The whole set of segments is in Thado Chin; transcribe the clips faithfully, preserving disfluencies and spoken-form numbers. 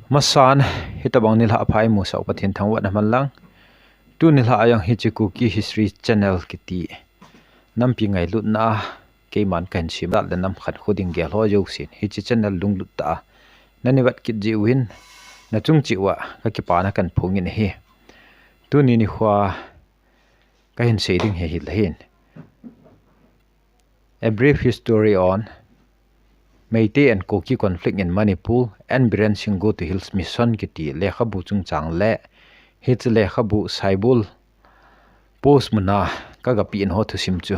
Masan, hitabang nilhah phai musah Pathen thangvahna manlang. Tu nilhah a jong hiche Kuki History Channel kiti nampi ngailutna a keiman kahin semdoh le nam khat khu ding gel ho jousen hiche channel lunglut tah a nana vet kit jeh uvin, nachung cheh uva kakipana kahin phongin ahi. Tuni nikho kahin sei ding hi ahile hin, A Brief History on Meitei and Kuki Conflict in Manipur, N Biren Singh Go to Hills Mission kiti lekhabu chungchang le hiche lekhabu Saibol Post muna kagapen ho thusim chu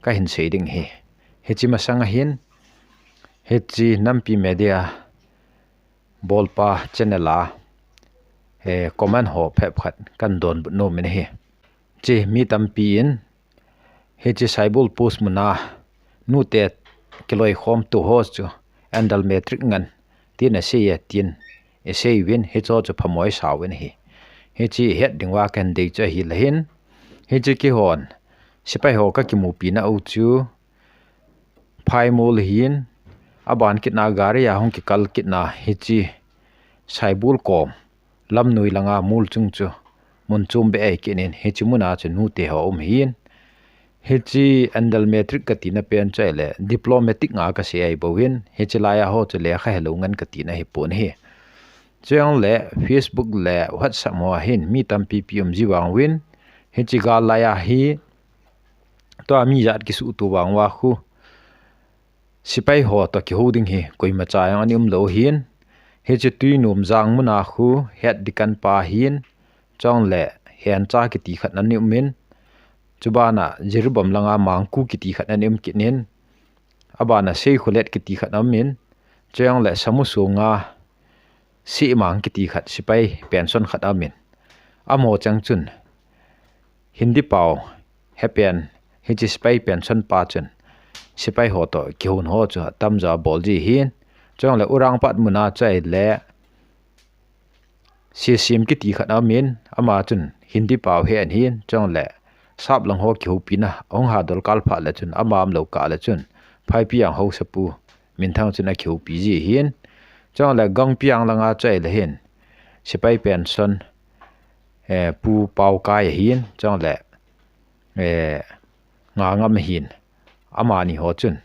kahin sei ding ahi. Hiche masang a hin, hiche Nampi Media bolpa channel a, eh, comment ho phabep khat kahin donbut nom in ahi. Hiche mi tampin, hiche Saibol Post muna nute kiloikhomto ho chu Andal Matric ngen tin asei e tin asei uvin, hicheho chu phamo isah uvin ahi. Hiche het ding uva kahin dei chu ahile hin, hiche kihon sepai ho kakimupina u chu Phaimol ahin, aban kitna gari a hung kikal kitna hiche Saibol kom lamnoi langa mol chung chu mun chom beh ahi kit in, hiche muna chu nute ho um ahin. Hiche Andal Matric katina pen chu ahile diplomatic nga kasei ahi bouvin, hiche laiya ho chu lekha helou ngen katina ahipon ahi. Chujongle Facebook le WhatsApp ho a hin mi tampipi um ji vang uvin, hiche gal laiya hi tua mi jat kisuhto vang uva khu sepai ho toh kihou ding hi koimacha jong ana umlou ahin. Hiche Tuinom Jang muna khu head deacon pa ahin, chujongle Hencha kiti khat ana umin, chubana Jiribam langa Mangku kiti khat ana um kit in, abana Seikholet kiti khat ana umin, chujongle Samusonga Sehmang kiti khat sepai pension khat ana umin, amaho cheng chun Hindi pao hepen hiche sepai pension pa chun sepai ho toh kihouna ho chu atamjo abol ji ahin. Chujongle Urangpat muna chu ahile Sesem kiti khat ana umin, ama chun Hindi pao ahin, chujongle Sap lang ho kihoupina ahung hadol kal phat le chun, ama umlou kah le chun Phaipi ang haosapu Minthang chun akihoupi ji ahin. Chujongle Gangpiang langa chu ahile hin sepai pension, eh, Pu Paokai ahin, chujongle, eh, Ngangam ahin, amani ho chun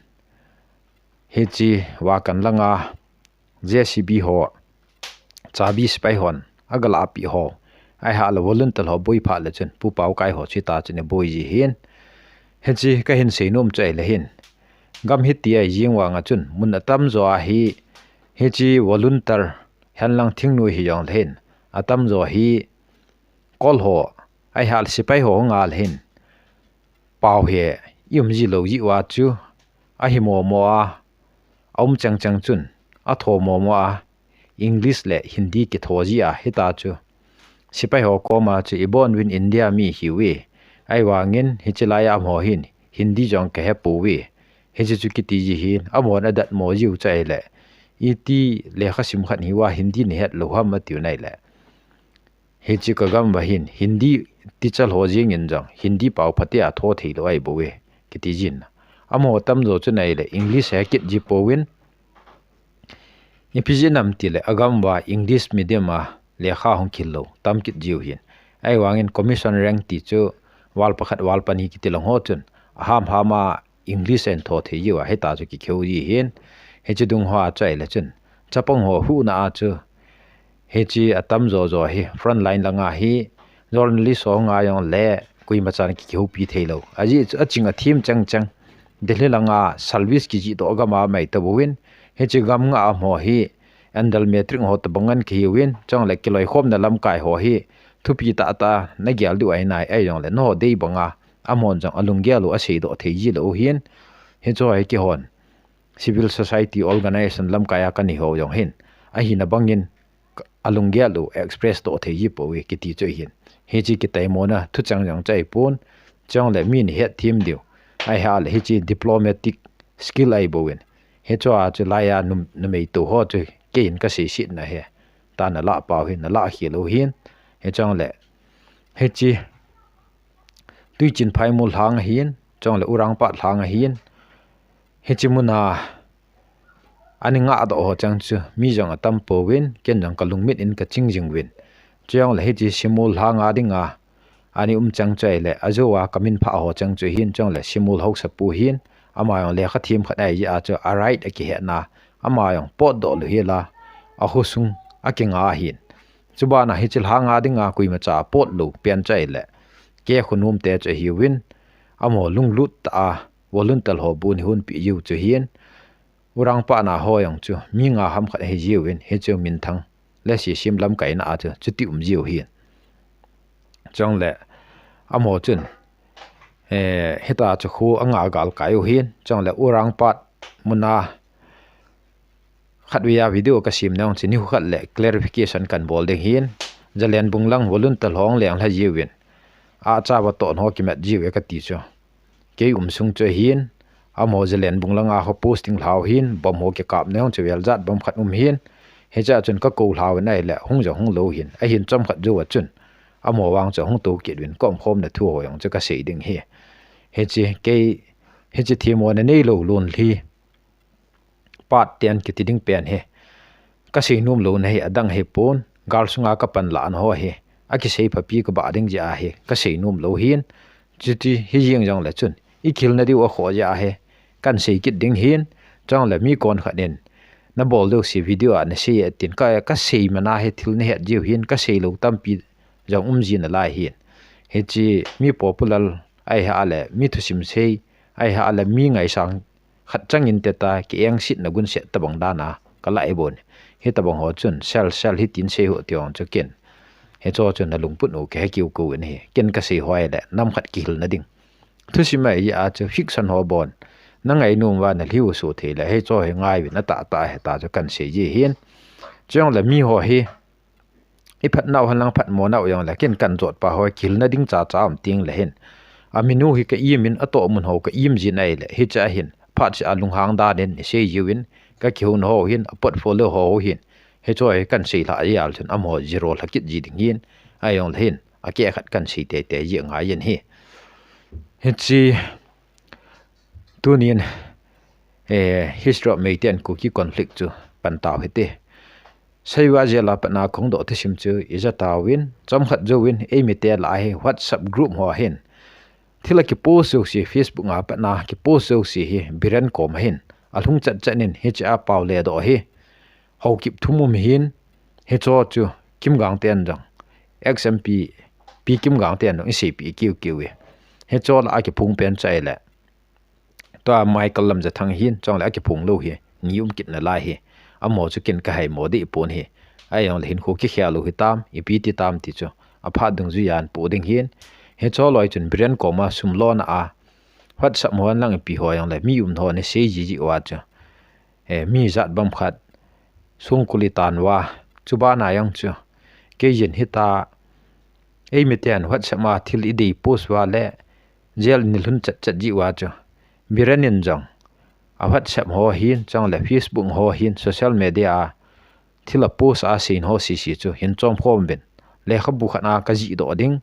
hiche Vakan langa JCB ho chabi sepai hon agalah peh ho, ahileh volunteer ho boi phat le chun Pu Paokai ho chu hita chun aboi ji ahin. Hiche kahin seinom chu ahile hin, gam hiti ahi jeng vanga chun mun atamjo a hi, hiche volunteer henlang thingnoi hijongle hin, atamjo hi kol ho, ahileh sepai ho ngal hin pao hi ium ji lou jeh uva chu ahi momo a, aum chengcheng chun atho momo a, English le Hindi kitho ji a, hita chu sepai ho koma chu ibon uvin India mi ahiuve, ahivangin hiche laiya amaho hin Hindi jong kahepouve, hiche chu kiti ji ahin, amahon adatmo jiu chu ahile, iti lekha sim khat hiuva Hindi nahet lou ham atiu nahile, hiche kagam uva hin Hindi teacher ho jengin jong Hindi pao phatea tho theilou ahibouve kiti jin. Amaho tamjo chu nahile English ahe kit ji pouvin, ipi jeh ham itile agam uva English medium a lekha hung khel lou tam kit jiu ahin. Ahivangin commission rank ti chu val pakhat val pani kiti lang ho chun aham ham a English ahin tho thei jiu a, hita chu kikheu ji ahin. Hiche dung hoa chu ahile chun chapang ho huhna a chu hiche atamjo jo hi front line langa hi journalist ho ngai jongle koimachan kihoupi theilou. Ajeh chu aching athem chengcheng Delhi langa service kijihdoh gam a mai tabouvin, hiche gam nga amaho hi Andal Matric ho tobang ngen kahiuvin, chujongle kiloikhomna lamkai ho hi thupi tahtah nagel diu ahinai, ahijongle nangho dei banga amahon jong alunggel u aseidoh thei jilou ahin. Hicheho hi kihon civil society organization lamkai a kani ho jong hin ahina bangin alunggel u express doh thei ji pouve kiti chu ahin. Hiche kitaimona thucheng jong chu ahipon, chujongle mi nahet them diu, ahileh hiche diplomatic skill ahibouvin, hichea chu laiya num, numeitu ho chu keiin kaseisetna ahi, ta nalah pau hi nalah khel u ahin. Hijongle hiche Tuichin Phaimol lhang ahin, chujongle Urangpat lhang ahin, hiche muna ani ngah doh ho chang chu mi jong atam pouvin, ken jong ka lungmit in ka ching jing uvin. Chujongle hiche Shimul lhanga dinga ani um chang chu ahile, ajo a ka min phah ho chang chu hin, chujongle Shimul haosapu hin, ama jong lekha them khat ahi jeh a chu a right akihetna, ama jong potdoh lou hel a, akhosung akinga ahin. Chubana hiche lhanga dinga koimacha apot lou pen chu ahile, kei khonom te chu ahiuvin, amaho lunglut tah a volunteer ho bu eihon peh jiu chu hin, Urang pahna ho jong chu mi nga ham khat ahi jiuvin, hichu minthang le sisim lamkaina a chu chuti um jiu hin. Chujongle amaho chun, eh, hita chu kho anga galkai u hin, chujongle Urang pat muna khatvei a video ka sem nau chu nikho khat le clarification kan bol ding hin, Zalenbung lang volunteer ho ahung lenglha jiuvin, achava tohna ho kimat jiuve kati chu. Kei um sung chu ahin, amaho Zalenbung langa ho posting lhau hin, bomb ho kikapna jong chu vel jat bang khat um hin, hichea chun ka kou lhauvin ahile, hung jong hung lou hin, ahin chomkhat jou a chun, amaho vang chu ahung tou kit uvin, ka umkhomna thu ho jong chu ka sei ding ahi. Hiche kei, hiche themmona neilou lonlhi part ten kiti ding pen hi ka seinom louna hi adang ahipon, gal sunga ka panlahna ho hi akisei phapi kabah ding jeh ahi ka seinom lou hin, chuti hijeng jongle chun ikihilna diu akhoh jeh ahi kan sei kit ding hin, chujongle mi kon khat in nabol jouse video a nasei e tin ka, ka sei mana hi thil nahet jiu hin, ka seilou tampi jong um ji nalai hin. Hiche mi popular ahile, mi thusim sei ahile, mi ngaisang khat changin teta ki engsetna gunset tobang dana ka lah ibon. Hitobang ho chun sel sel hitin sei ho ti jong chu ken, hicho chun nalungput u kihe kiu kiu in ahi. Ken ka sei ho ahile nam khat kihilna ding thusim ahi jeh a chu fiction ho bon nangainom uva nalhiu suh thei le, hicho hi ngaiyuvin, atahtah ahita chu kan sei ji hin. Chujongle miho hi iphatnau henlang phatmo nau jongle, ken kan jotpa ho kihilna ding chacha um tengle hin, aminu hi ka imin, atohmun ho ka im jin ahile, hichea hin phatseh a lunghang dan in isei jiuvin, ka kihouna ho hin, a portfolio ho hin, hicho hi kan seilhah jeh a chun amaho zero lha kit ji ding hin, ahijongle hin akeh khat kan sei teitei ji angai in ahi. Hiche tunin, eh, History of Meitei and Kuki conflict chu pan tau hite. Seiva jail a patna kahung doh thusim chu ija tauvin, chomkhat jouvin eimite lah a hi WhatsApp group ho hin thil akipost jouse, Facebook a patna kipost jouse hi Biren koma hin alhung chatchat in, hichea pao ledoh hi Haokip thum um hin, hicho chu Kimgang ten jong, ex MP Pi Kimgang ten jong iseipeh kiu kiu e. Hicho lah a kiphong pen chu ahile, tua Michael Lamjathang hin, chujongle akiphong lou hi ni um kit nalai hi. Amaho chu ken ka haimo deh pon ahi. Ahijongle hinkho kikhel u hitam, ipi ti tam ti chu aphat dungjuiya poh ding hin. Hicho loi chun Biren koma sum lona a WhatsApp ho henlang ipi ho jongle mi umna ho nasei jiji uva chu, eh, mi jat bang khat songkul itan uva, chubana jong chu keijin hita, eimiten WhatsApp a thil idei post uva le jail in ilhun chatchat ji uva chu, Biren in jong a WhatsApp ho hin, chujongle Facebook ho hin, social media a thil apost a seiho sese chu hin chomkhom uvin, lekhabu khat a kajih doh ding,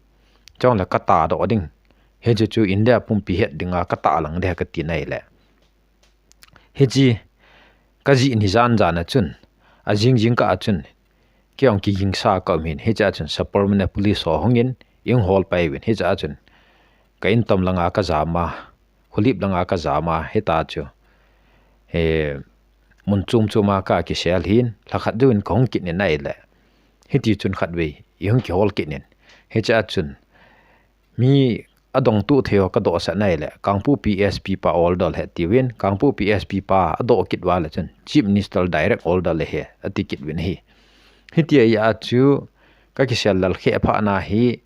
chujongle katah doh ding, hiche chu India pumpi het dinga katah lang ding kati nahile, hiche kajih ni jan jan a chun, ajing jingkah a chun, kei jong kigingsa kaum hin, hichea chun Saparmeina police ho hungin eihung hol pai uvin, hichea chun ka in tom langa kajam a, kholep langa kajam a, hita chu, eh, mun chom chom a kakisel hin, lhakhat jouvin kahung kit in ahile, hiti chun khatvei eihung kihol kit in, hichea chun mi adongtup thei ho kadohsah nahile, Kangpokpi SP pa order ahi tiuvin, Kangpokpi SP pa adoh kit uva le chun Chief Minister direct order ahi ati kit uvin ahi. Hiti ahi a chu kakisel lal kheh phatna hi,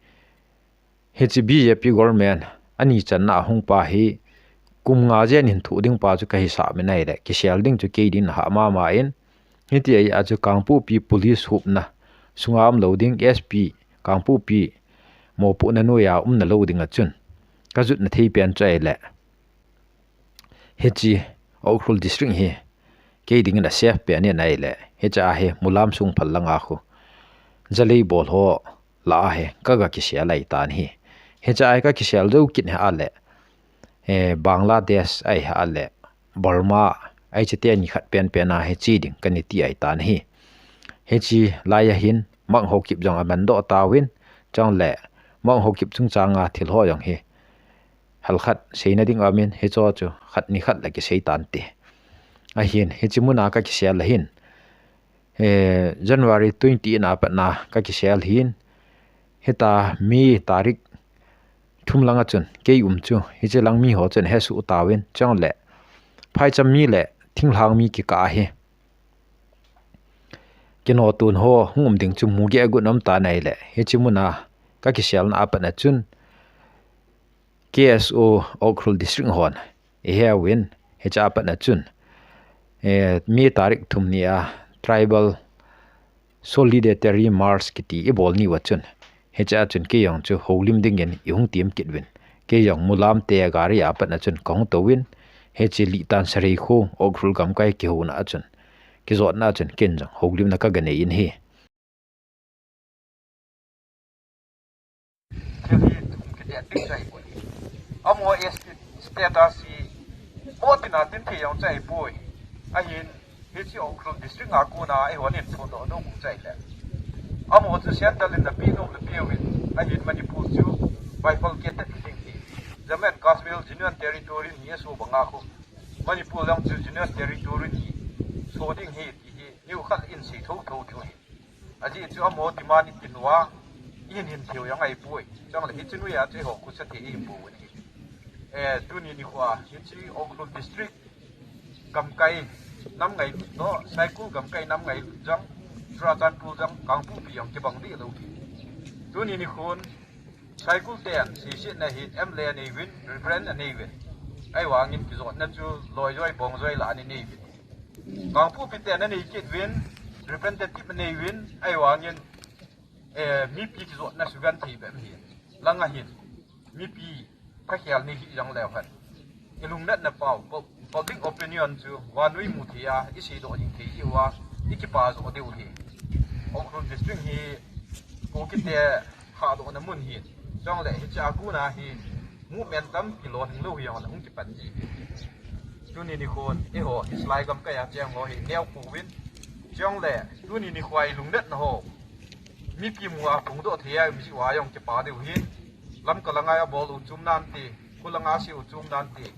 hiche BJP government ani channa ahung pa hi kum nga jen hin thoh ding pa chu kahisah in ahile, kisel ding chu kei din ahah mama in, hiti ahi a chu Kangpokpi police hopna sunga umlou ding, SP Kangpokpi mopohna noiya umna lou dinga chun kajutna thei pen chu ahile, hiche Ukhrul district hi kei dingin asafe pen in ahile, hichea hi Mulam sung phal langa khu jalei bol ho lah a hi kaga kisel ahitan ahi. Hichea hi kakisel jou kit ahile, eh, Bangladesh ahile, Burma, Ahi chete ni khat penpen a hiche ding kana ti ahi tan ahi. Hiche lai a hin Mang Haokip jong aman doh tauvin, chule Mang Haokip chungchang a thil ho jong hi halkhat seina ding aum in, hicho chu khat ni khat le kisei tante. Ahin, hiche mun a ka kisel ahin, eh, January twenty in a pat na ka kisel ahin, hita May tarik thum lang a chun kei um chu hiche lang mi ho chun hesoh tauvin, chule phaicham mi le thinglhang mi kikah a hi kinoh tun ho hung um ding chu mu geh got nom ta nai le, hiche mun a ka kiselna a pat na chun K S O Ukhrul District hon i heuvin, hiche a pat na chun, eh, May tarik thum ni a Tribal Solidarity March kiti i bol ni uva chun, hiche a chun kei jong chu houlim dingin i hung tem kit uvin. Kei jong Mulam te gari a pat na chun ka hung tou uvin, hiche Litan Sareikho Ukhrul gamkai kihouna a chun, kijotna a chun ken jong houlimna ka ga nei in ahi. Thil hi thum kiti a ding chai poi. Amaho S T status hi, mo tina tin thei jong chai poi. Ahin, hiche Ukhrul District a kona eihon hin phondoh nom chai le. Amaho chu central in na pe nom le peuvin. Ahin Manipur chu bifurcated hi ding hi. Jammu and Kashmir Union Territory ni a so banga khu. Manipur jong chu Union Territory ni so ding hi ti hi. Niu khat in sei thotho diu hi. Ajeh chu amaho demand i tin uva, i hin hin thei u jong ahi poi. Chule hiche noiya chu eiho khosa thei i hi poi. Eh, tuni nikho a, hiche Ukhrul District gamkai nam ngailut toh, Saikul gamkai nam ngailut jong, Churachandpur jong, Kangpokpi jong kibang deh lou hi. Tuni nikhon, Saikul ten, seisetna hin M L A anei uvin, Reverend anei uvin. Ahivangin kijotna chu, loi joi, bong joi lah a anei uvin. Kangpokpi ten anei kit uvin, representative anei uvin, ahivangin, eh, mipi kijotna sugenthei bep ahi. Langa hin, mipi thakhel nei hih jongleu hen, i lungnatna pau, pu-, public opinion chu vannoi mu thei a, i seidoh jing thei jeh uva, i kipa joh diu ahi. Ukhrul District hi Kukite khahdohna mun ahi. Chule hiche a kona hi movement tampi lolhing lou hi jongle hung kipan ji ahi. Tuni nikhon eiho Islai gamkai a cheng ho hi neo pouvin. Chule tuni nikho a i lungnatna ho mipi mu a phongdoh thei a um jeh uva jong kipa diu ahin. Lamka langa abol u chu um nante, khulanga ase u chu um nante.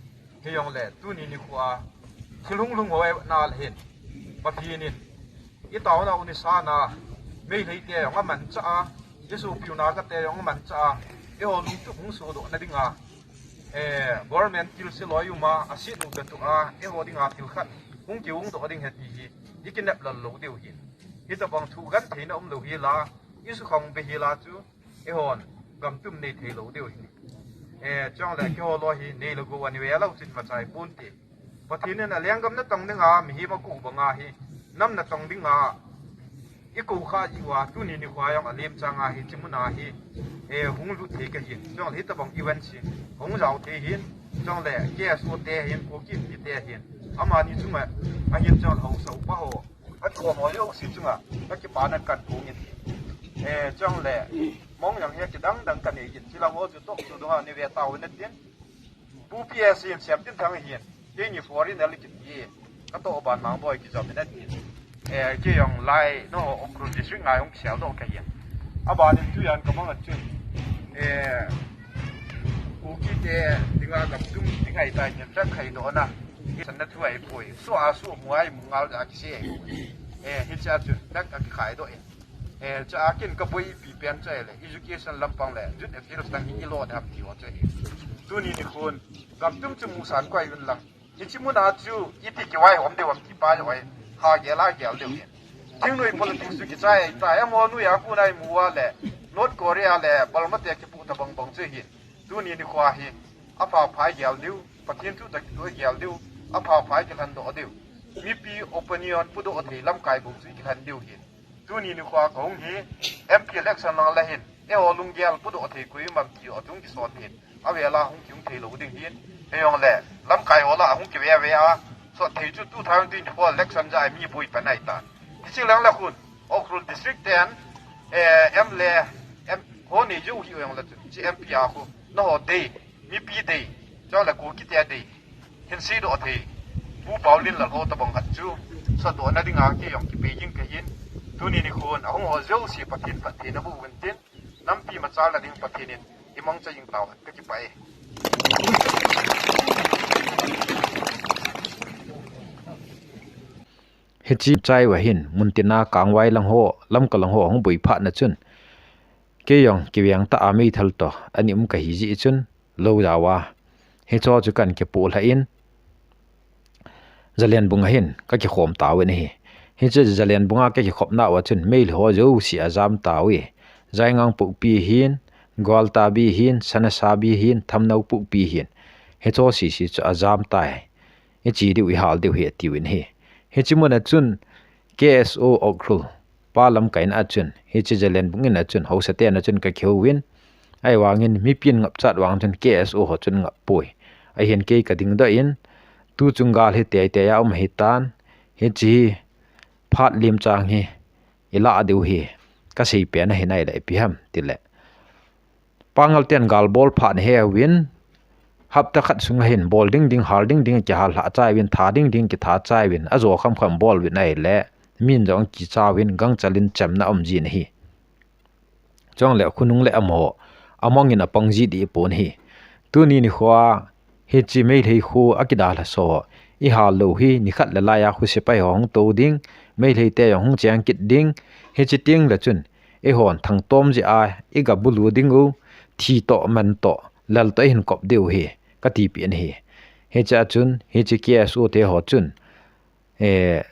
Hijongle tuni nikho a thil hunglhung ho i vetna le hin, Pathen in i taona u, i sana, Meitei te jong amanchah a, i sopi u Naga te jong amanchah a, eiho lungtup hung sodohna dinga, eh, government thilse loi um a, aset u katoh a, eiho dinga thil khat hung kihungdoh ding ahi ti hi i kinep lal lou diu ahi. Hitabang thu gentheina umlou hela, i sukhang be hela chu eihon gam tum nei thei lou diu ahi. Eh, chule keiho loi hi nei le gou a ni ve lou chin machai ponte. Pathen in alenggam natong dinga, mihem akou banga hi nam natong dinga i kou khah jeh uva, tuni nikho a jong alem chang a hiche mun a hi, eh, hung lut thei kahin. Chule hitabang event hi hung jao thei ahin. Chule K S O te ahin, Kuki te ahin, amani chunga ahin, chule haosa upa ho, athom ho jouse chunga ka kipana kaphong in. Eh, chule mong jong hi kidang dang kanei in, chilang ho chu toh chu dunga ni ve tauvin atin. Pu P S in Siamtinthang ahin, keini foreigner le kiti, katoh ban Mangboi kijom in atin. Eh, kei jong lai, no, Ukhrul District ngai hung kiseldoh kahin. Abanin tujan kamang a chun, eh, Kukite dinga gam tum ding ahitai, nin rak khaidohna hi sanna thu ahipoi. Soh a soh, mu a imu ngal a kisei ahipoi. Eh, hiche a chun rak akikhaidoh in. Eh, chua kin kaboipi pen chu ahile, education lampang le youth affairs lang hi i lo dem ti ho chu ahi. Tuni nikhon, gam tum chu musan koi un lang, hiche mun a chu iti kivaihom diu ham ti pa jong ahi, ha gel a gel diu ahi. Thingnoi politics chu kichai ahitai, amaho noi a kona imu uva le, North Korea le Burma te kipuh tabang bang chu ahi. Tuni nikho a hi, apha pha i gel diu, Pathen thu toh kitoh i gel diu, apha pha i kilhendoh diu. Mipi opinion pudoh thei lamkai bou chu i kilhen diu ahi. Tuni nikho a kahung hi, M P election lang le hin, eiho lunggel pudoh thei koi um am ti ho chu hung kisol in, avel a hung kihung thei lou ding ahin, hijongle lamkai ho lah a hung kive ve a, sot thei chu two thousand twenty-four election jeh a mi boi pan ahitan. Hiche lang le khun, Ukhrul District ten, eh, M L A, M, ho nei jou hi jongle chun, hiche M P a khu, nangho dei, mipi dei, chule Kukite dei, hin seidoh thei. Pu Paulin lal ho tabang khat chu, sa to na dinga kei jong kipei jing kahin, tuni nikhon, ahung ho jouse Pathen phattheina boh uvin tin, nampi machal na ding Pathen in, imang cha jing tauhen kakipah e. Hiche chai uva hin, muntina Kangvai lang ho, Lamka lang ho, hung boi phat na chun, kei jong kiveng tah a meithal to, ani um kahi jeh chun, lou jao a. Hicho chu kan kipoh lha in, Zalenbung a hin, kakikhom tauvin ahi. Hiche Zalenbung a kakikhop nauva chun, meilhei ho jouse ajam tauve. Jaingang Pokpi hin, Gwaltabi hin, Sanasabi hin, Thamnao Pokpi hin. Hicho sese chu ajam tai. Iche diu, ihal diu ahi atiuvin ahi. Hiche mun a chun, K S O Ukhrul pa lamkai na a chun, hiche Zalenbung in a chun, haosa ten a chun kakihou vin, ahivangin mipin ngap chat vang chun K S O ho chun ngap poi. Ahin kei kading doh in, tu chung gal hi teitei a um ahitan, hiche hi phat lim chang hi, ilah diu ahi, kasei pen ahi nai le ipi ham, tile. Pangal ten gal bol phat na he uvin, hapta khat sunga hin bol ding ding, hal ding ding, kihal lha chai uvin, tha ding ding, kitha chai uvin, ajo kham kham bol uvin ahile, min jong kicha uvin, gangchal in chemna um jin ahi. Chule khonung le amaho, amang in apang ji deh pon ahi. Tuni nikho a, hiche meilhei kho akidalha so, ihal lou hi, nikhat le lai a khu sepai ho hung tou ding, meilhei te jong hung cheng kit ding, hiche teng le chun, eihon thangtom jeh a, iga bulu ding u, thi toh, man toh, lal toh ihin kop diu ahi, kati peh in ahi. Hiche a chun, hiche K S O te ho chun, eh,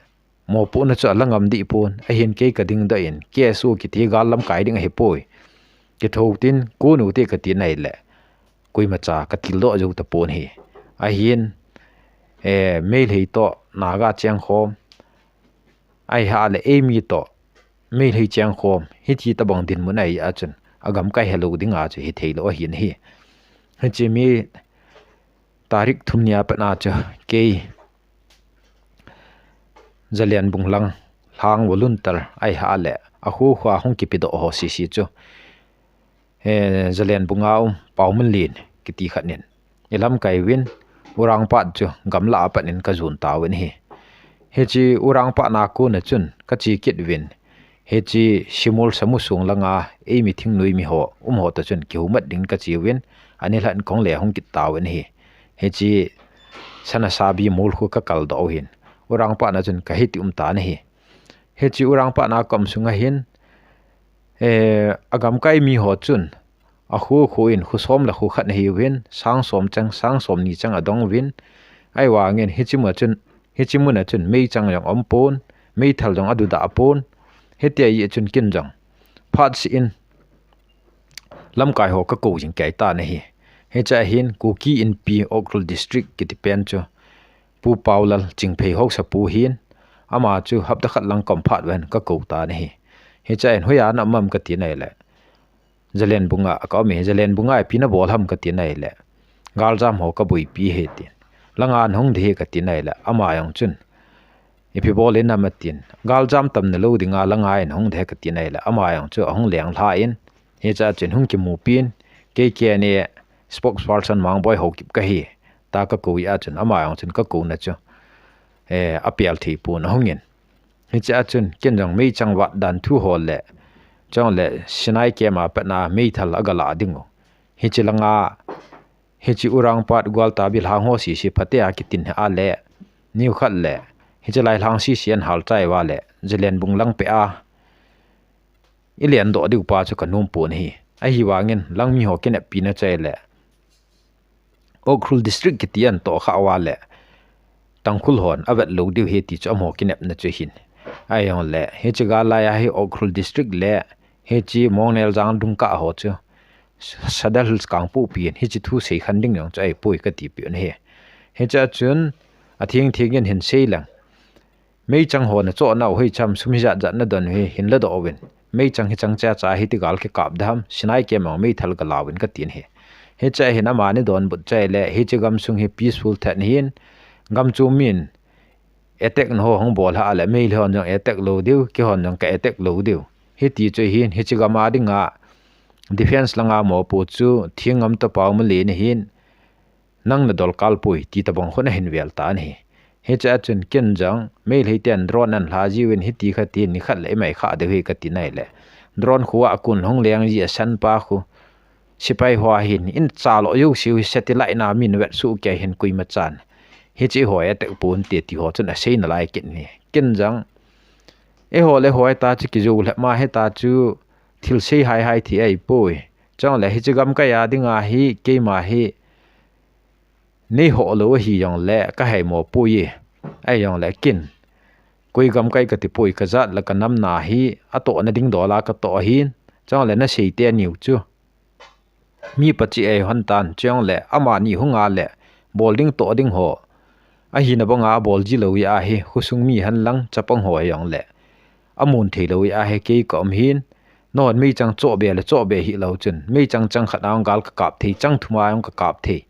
mopohna chu ala ngam deh pon, ahin kei kading doh in, K S O kiti gal lamkai ding ahipoi. Kithou tin, kon u te kati nai le, koima cha katildoh jou tapon ahi. Ahin, eh, meilhei toh, Naga chengkhom, ahiha le, eimi toh, meilhei chengkhom, hiti tabang dinmun ahi a chun, agamkai helou dinga chu hithei lou ahin ahi. Hiche May tarik thum nia pat na chu, kei, Zalenbung lang, lhang volunteer, ahiha le, akho kho a hung kipedoh ho sese chu, eh, Zalenbung a um, Paominlen, kiti khat in, ilamkai uvin, Urangpat chu, gamlah a pat in kajon tauvin ahi. Hiche Urangpat na kon a chun, kache kit uvin, hiche Shimul Samusung langa, eimi thingnoi mi ho, um ho toh chun, kihoumat ding kache uvin, ani lhan kong le hung kit tauvin ahi. Hiche Sanasabi mol khu kakal doh u ahin. Urangpat na chun kahiti um tan ahi. Hiche Urangpat na kaum sunga hin, eh, agamkai mi ho chun, akho kho in, kho som le kho khat ahiuvin, sang som chang, sang som ni chang adong uvin, ahivangin, hiche mun a chun, hiche mun a chun, meichang jong um pon, meithal jong adudah pon, hitia hi chun kin jong, phat seh in, lamkai ho kakou jing kei tan ahi. Hiche a hin Kuki Inpi Ukhrul District kiti pen chu Pu Paulal Chingphei haosapu ahin, ama chu hapta khat lang kaum phat uvin kakou tan ahi. Hiche a hin hoiya naum am kati nai le, Zalenbung a kaum e, Zalenbung a ipi nabol ham kati nai le, galjam ho kaboipi ahi tin. Langa nahung ding ahi kati nai le, ama jong chun, ipi bol in ham atin. Galjam tam nalou dinga langa nahung ding ahi kati nai le, ama jong chu ahung lenglha in, hiche a chun hung kimupi in, K K N A spokesperson Mangboi Haokip kahi, tia kakou a chun, ama jong chun kakouna chu, eh, apel thei pon ahung in. Hiche a chun, ken jong meichang vat dan thu ho le, chule Sinai camp a pat na meithal agalah ding u. Hiche langa, hiche Urangpat Gwaltabi lhang ho sese phatea kitin hi a le, nikhat le, hiche lai lhang sese anhal chai uva le, Zalenbung lang peh a, ilen doh diu pa chu kanom pon ahi. Ahivangin, langmi ho kineppi na chai le, Ukhrul District kiti anatoh kha uva le, Tangkhul hon avet lou diu ahi ti chu amaho kinepna chu ahin. Ahijongle, hiche gal lai a hi Ukhrul District le, hiche Mongneljang Dungkah ho chu, Sadar Hills Kangpokpi in, hiche thu seikhen ding jong chu ahipoi kati peh u ahi. Hiche a chun, atheng theng in hin sei leng. Meichang ho nachoh nau hoicham sum hijat jat nadon u hi hin ladoh uvin. Meichang hi chang cha cha hiti gal kikap ding ham, Sinai camp a meithal gala uvin kati ahi. Hiche a hin amani donbut chai le, hiche gamsung hi peaceful thet ahin, gamchom min attack na ho hung bol hah le, Meitei hon jong attack lou diu, keihon jong ka attack lou diu. Hiti chu ahin, hiche gam a dinga defense langa mopo chu, Thingngamtoh Paominlen ahin, nang nadol kal poi, ti tabang khun ahin vel tan ahi. Hiche a chun ken jong, Meitei ten drone ahin lha jiuvin hiti khat hin nikhat le imai kha deu hi kati nai le. Drone khu a kun hung leng ji a san pa khu. Sipai ho hin in cha lo u siu hi satellite na min vet su kei hin kui ma chan. Hiche hoi a tek pun te ti ho chun a sei na lai kin ni. Ken jong, e ho le hoi ta chu ki jo le ma he ta chu thil sei hai hai thi ai poi. Chong le hiche gam ka ya ding a hi, keima hi, nei ho lo hi jong le ka hei mo poi. Ai jong le kin. Koi gam kai ka ti poi ka jat le ka nam na hi, a to na ding do la ka to hin. Chong le na sei te niu chu. Mi pa chi ei hon tan, chong le ama ni hung a le, bol ding to ding ho. A hi na bang a bol ji lo i a hi, khusung mi han lang chapang ho jong le. A mun thei lo i a hi kei ka um hin, non mei chang cho be le cho be hi lo chun, mei chang chang khat a ong gal ka kap thei, chang thum a ong ka kap thei.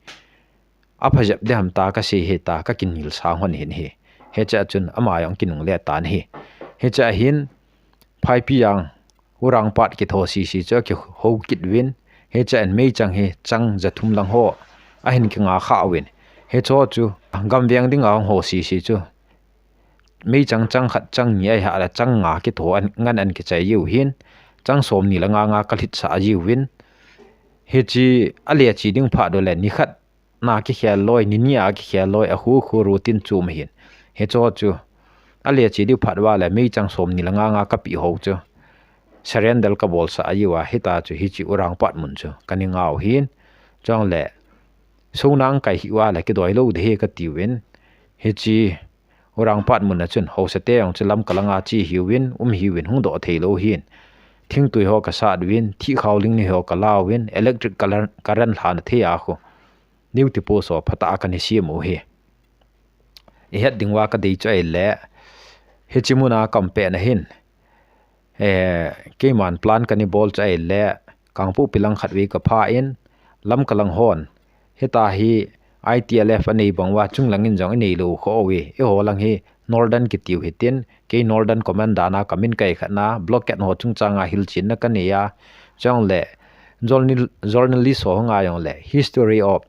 A pha jep de ham ta ka sei he ta, ka kin nil sang hon hin hi. Hiche a chun ama jong ki nung le tan hi. Hiche a hin, Phaipi jang, Urangpat ki tho si si chu ki ho kit vin. Hiche a hin mei chang hi, chang ja thum lang ho. A hin ki nga kha vin. Hiche ho chu, gam veng ding a ong ho si si chu. Mei chang chang khat chang ni ai ha la chang nga ki tho an, ngan an ki chai jiu hin. Chang som ni le nga nga ka lhit sa jiu vin. Hiche a le chi ding pha do le ni khat na ki khel loi, ni ni a ki khel loi, a khu khu routine chu ma hin. Hiche ho chu, a le chi diu phat va le mei chang som ni le nga nga ka pi ho chu. Surrender ka bol sa jiu a, hita chu hiche Urangpat mun chu, ka ni ngau hin. Chong le, so nang kai hi va le ki doi lo de he ka ti vin. Hiche, Urangpat mun a chun, ho sa te ong chu lam ka lang a chi hiu vin, um hiu vin, hung do thei lo hin. Thing tui ho ka sat vin, thi khau ling ni ho ka lau vin, electric current, current hlan thei a khu. Niu ti pu so phata a ka ni siam u hi. I het ding va ka dei chu ai le. Hiche mun a kam pe na hin. Eh, keiman plan ka ni bol chu ai le. Kangpokpi lang khat vei ka pha in. Lam ka lang hon. Hita hi I T L F a nei bang va chung lang in jong i nei lo kho ve. I ho lang hi Northern ki tiu hi tin. Kei Northern Command dan a ka min kai khat na. Blockade ho chung chang a hil chin na ka nei a. Chong le. Journal-, journalist ho nga jong le. History of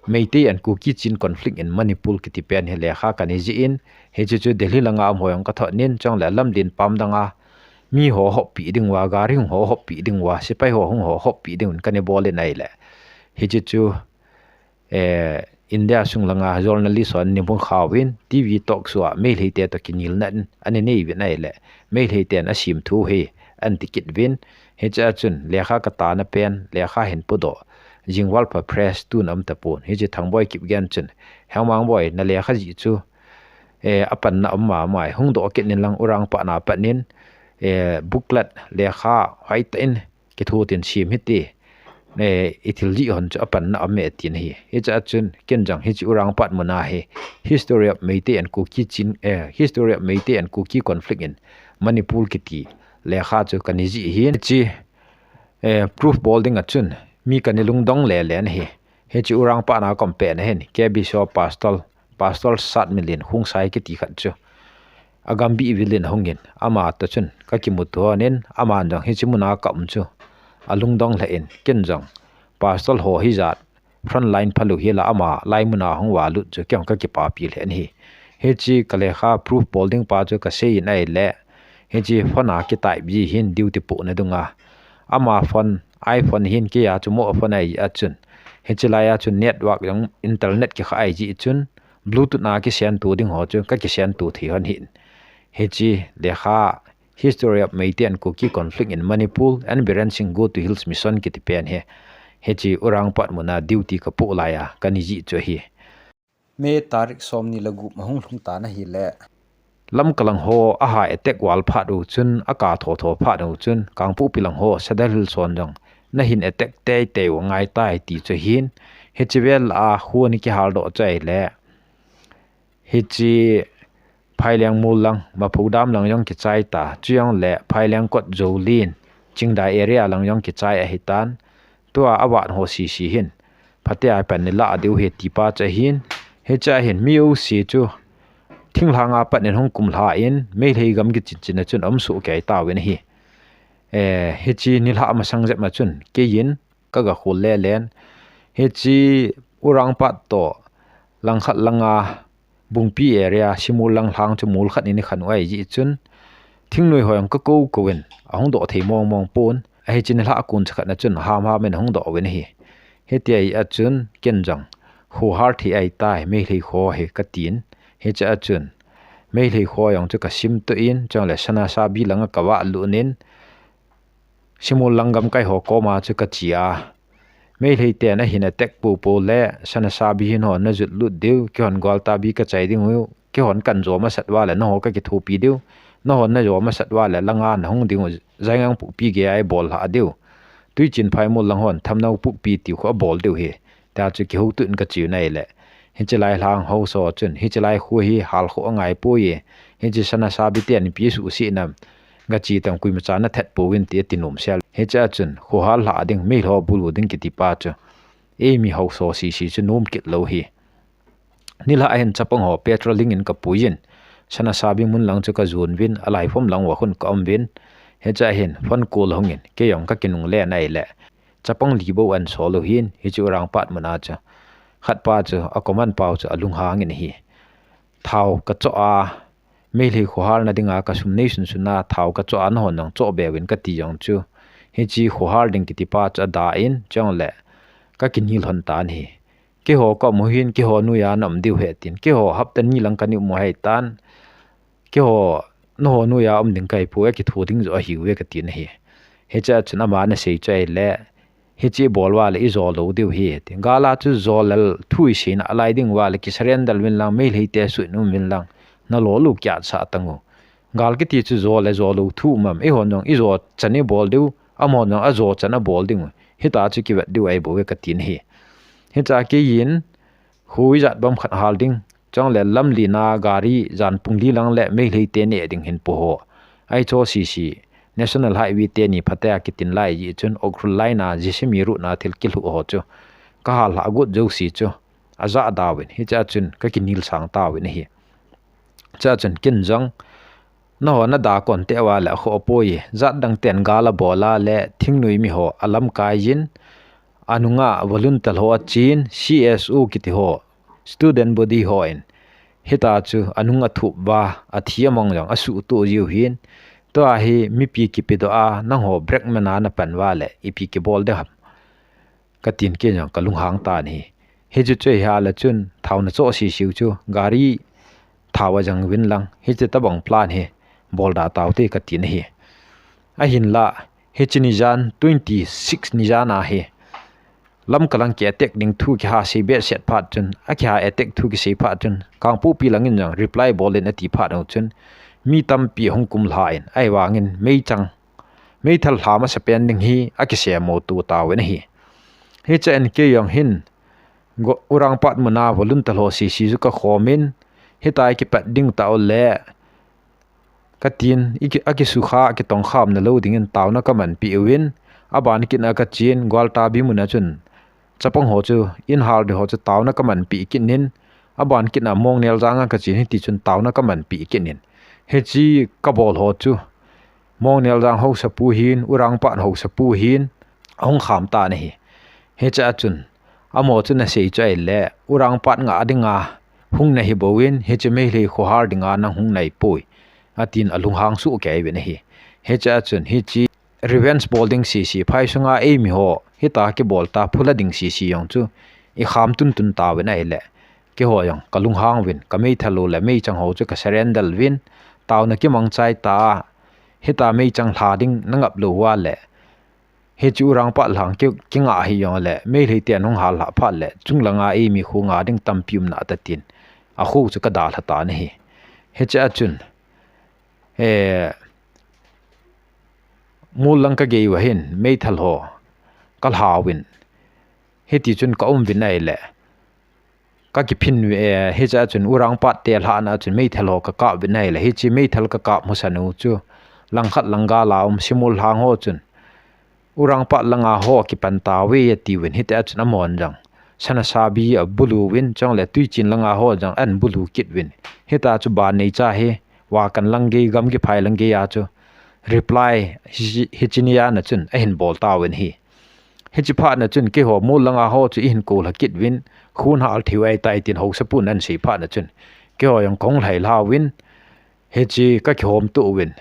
Meitei and Kuki Chin conflict in Manipur kiti pen hi lekha ka ni ji in, hiche chu Delhi lang a um ho jong ka thot nin, chong le lam din pam dang a, mi ho hop pi ding va, gari hung ho hop pi ding va, sipai ho hung ho hop pi ding un ka ni bol in ai le. Hiche chu, eh, India sung lang a journalist ho an ni bung khau vin, T V talk show a Meitei te to ki nil na in, an ni nei vin ai le, Meitei ten a sim thu hi, an ti kit vin, hiche a chun, lekha ka ta na pen, lekha hin pu do, Jingwalpha Press tun a um ta pon. Hiche Thangboi Kipgen chun, Hengmangboi na lekha ji chu, eh, a pan na um ma mai, hung do kit nin lang Urangpat na pan nin, eh, booklet lekha hoi ta in ki thu tin sim hi ti, eh, i thil ji hon chu a pan na um e tin hi. Hiche a chun, ken jong hiche Urangpat mun a hi, History of Meitei and Kuki Chin, eh, History of Meitei and Kuki Conflict in Manipur kiti lekha chu ka ni ji hi. Hiche, eh, proof bol ding a chun, mi ka ni lungdong le le na hi. Hiche Urangpat na kom pe na hin, K B C Pastor, Pastor Satmilin Khongsai kiti khat chu. A gam bi vilin hung in, ama to chun, ka ki mu thon in, ama jong hiche mun a ka um chu. A lungdong le in, ken jong. Pastor ho hi jat, front line phalu hi la ama, lai mun a hung va lut chu, ken ka ki pa pi le in hi. Hiche ka lekha proof bol ding pa chu ka sei in ai le. Hiche phone a ki type ji hin duty pu na dung a. Ama phone, iPhone hin kei a chu mo phone ai a chun. Hiche lai a chun network jong internet ki kha ai ji chun. Bluetooth na ki send tu ding ho chu ka ki send tu thei hon hin. Hiche lekha History of Meitei and Kuki Conflict in Manipur and Biren Singh Go to Hills Mission kiti pen hi. Hiche Urangpat mun a duty ka pu lai a ka ni ji chu hi. May tarik som ni le gup ma hung lhung ta na hi le. Lam ka lang ho a ha attack val phat u chun, a ka tho tho phat u chun, Kangpokpi lang ho, Sadar Hills hon jong, na hin attack tei tei u ngai tai ti chu hin, hiche vel a khu ni ki hal do chai le. Hiche Phaileng mul lang, Maphou dam lang jong ki chai ta, chu jong le Phaileng kot Jolin, Chingdai area lang jong ki chai a hi tan, Tua a vat ho sisi hin. Phatea pan ni la diu hi ti pa cha hin. Hicha hin mi u si chu. Thinglhang a pat nin hung kum lha in, Meitei gam ki chin chin a chun um su kei ta wen hi. Eh, hichi ni lha masang jep ma chun, kei in, ka ga khul le len. Hichi Urangpat to, langkhat langa, Bungpi area, Simul lang lhang chu mol khat in i khan u ahi jeh chun, thingnoi ho jong ka kou kou in, ahung doh thei mong mong pon, ahi chun nilhah kon cha khat na chun, ham ham in ahung doh uvin ahi. Hitia hi a chun, ken jong, kho hal thei ahitai, Meitei kho hi ka tin. Hiche a chun, Meitei kho jong chu ka sim toh in, chule Sanasabi langa ka vah lut in, Simul lang gamkai ho koma chu ka che a. Meitei ten ahin attack popo le, Sanasabi hin hon na jot lut diu, keihon Gwaltabi ka chai ding u, keihon kan jo masat uva le, nangho ka kithopi diu, nangho na jo masat uva le, langa na hung ding u, Jaingang pupi gei a i bol lha diu. Tuichin Phaimol lang hon, Thamnao pupi tiu khu a bol diu hi. Tia chu kihoutoh in ka che u ahi le. Hiche lai lhang haosa chun, hiche lai kho hi hal kho angai poi. Hiche Sanasabi ten ipi suhset nam. Ka che tam koima chan na that pouvin ti a ti nom sel. Hiche a chun, kho hal lha ding, Meitei ho bulu ding kiti pa chu. Eimi haosa sese chu nom kit lou hi. Nilhah hin chapang ho patrolling in ka pui in. Sanasabi mun lang chu ka jon uvin, a lai phom lang uva khun ka um uvin. Hiche a hin, phone call hung in, kei jong ka kinungle ahi le. Chapang li bou an sol u hin, hiche Urangpat mun a chu. Khat pa chu, a command pau chu, a lunghang in ahi. Thao ka choh a, Meitei kho hal na dinga ka sum nei sunsun a, thao ka choh a, nahon jong choh be uvin ka ti jong chu. Hiche kho hal ding kiti pa chu a da in, chule ka kinel lhon tan ahi. Keiho ka um u hin, keiho noiya na um diu ahi tin. Keiho hapta ni lang ka nei um u ahi tan. Keiho, nangho noiya um ding ka hi poi, kitho ding joh ahiuve ka tin ahi. Hiche a chun ama na sei chu ahi le, hiche i bol uva le i jo lou diu ahi, ti. Gal a chu jo le thu i seina a lai ding uva le ki surrender uvin lang, Meitei te suh in um uvin lang, na lo lou kiat sah tang u. Gal kiti chu jo le jo lou thu um am, eihon jong i jo chan i bol diu, amahon jong a jo chan a bol ding u. Hitia chu kivet diu ahi bouve ka tin ahi. Hiche a kei in, kho ijat bang khat hal ding, chule lamlen a gari jan pung li lang le Meitei te neh ding hin po ho. Ahi chu sese, National Highway teni phatea kitin lai jeh chun Ukhrul line a Jisimi route na thil kilhuh ho chu. Ka hal lha got jouse chu. A ja da uvin, hiche a chun ka kinel sang tauvin ahi. Hiche a chun ken jong, nangho na da kon teh uva le a khoh poi, jat dang ten gal a bol a le thingnoi mi ho a lamkai in, a nunga volunteer ho a chen, C S O kiti ho, student body ho in, hitia chu a nung a thup uva, a thi a mang jong a suhtoh jiu hin, tua hi mipi kipedoh a, nangho blackmail a na pan uva le, ipi kibol ding ham. Ka tin ken jong ka lunghang tan ahi. Hichu chu ahi a le chun, thao na choh sese u chu, gari thao a jang uvin lang, hiche tabang plan hi, bol da taute ka tin ahi. Ahinlah, hiche ni jan, twenty six ni jan ahi. Lamka lang ki attack ding thu kiha sei behseh phat chun, a kiha attack thu kisei phat chun, Kangpokpi lang in jong reply bol in ati phat u chun, mi tampi hung kum lha in, ahivang in meichang, meithal lha masapen ding hi a kisem mo tu tauvin ahi. Hiche a kei jong hin, Go-, Urangpat mun a volunteer ho sese chu ka khom in, hitia i kipat ding tah u le, ka tin, i ki, a kisukha, a kitongkham na lou ding in taona ka manpi uvin, a ban kit na ka chen, Gwaltabi mun a chun, chapang ho chu, in hal ding ho chu taona ka manpi kit in, a ban kit na Mongneljang a ka chen, hiti chun taona ka manpi kit in. Hiche ka bol ho chu, Mongneljang haosapu hin, Urangpat haosapu hin, ahung kham tan ahi. Hiche a chun, amaho chun a sei chu ahi le, Urangpat ngah dinga, hung na hi bou in, hiche Meitei kho hal dinga nang hung nai poi. Atin a lunghang soh kei uvin ahi. Hiche a chun, hiche revenge bol ding sese, phai sunga eimi ho, hitia kibol ta phula ding sese jong chu, i kham tun tun tauvin ahi le. Keiho jong, ka lunghang uvin, ka meithal u le meichang ho chu ka surrender uvin, taona kimang chai ta, hitia meichang lha ding na ngap lou uva le. Hiche Urangpat lang ki, kingah hi jong le, Meitei ten hung hal lha phat le, chung langa eimi kho ngah ding tampi um na ta tin, a kho chu ka dalha tan ahi. Hiche a chun, eh, mol lang ka gei uva hin, meithal ho, ka lha uvin, hiti chun ka um uvin ahi le. Ka kiphin, eh, hiche a chun Urangpat te lhahna a chun meithal ho ka kap uvin ahi le, hiche meithal ka kap hmusan u chu, langkhat lang gal a um Simul lhang ho chun, Urangpat langa ho kipan tauve ati uvin, hitia chun amahon jong, Sanasabi a bulu uvin, chule Tuichin langa ho jong an bulu kit uvin, hitia chu ban nei cha hi, Wakan lang gei, Gamgiphai lang gei a chu, reply, hi, hiche ni a na chun, ahin bol tauvin ahi. Hiche phat na chun, keiho mol langa ho chu i hin kou lha kit uvin, kho hal thei u ahitai tin haosapun an sei phat na chun, keiho jong kahung lhai lha uvin, hiche kakihom to uvin,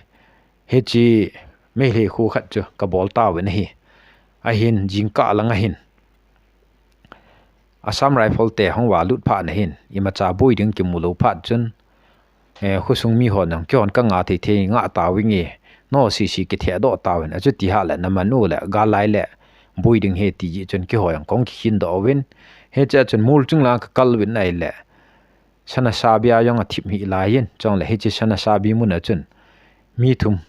hiche Meitei kho khat chu kabol tauvin ahi. Ahin jingkah langa hin Assam Rifle te hung valut phat na hin, imacha boi ding kimu lou phat chun, eh, khosung mi hon jong keihon kanga thei thei nga tauvin nge, no sisi kithehdoh tauvin, achuti hale naman u le, gal lai le, boi ding ahi ti jeh chun keiho jong kahung kikhin doh uvin, hichea chun mol chunglang kakal uvin ahile, Sanasabi a jong athip hih laiyin, chule hiche Sanasabi muna chun, mi thum,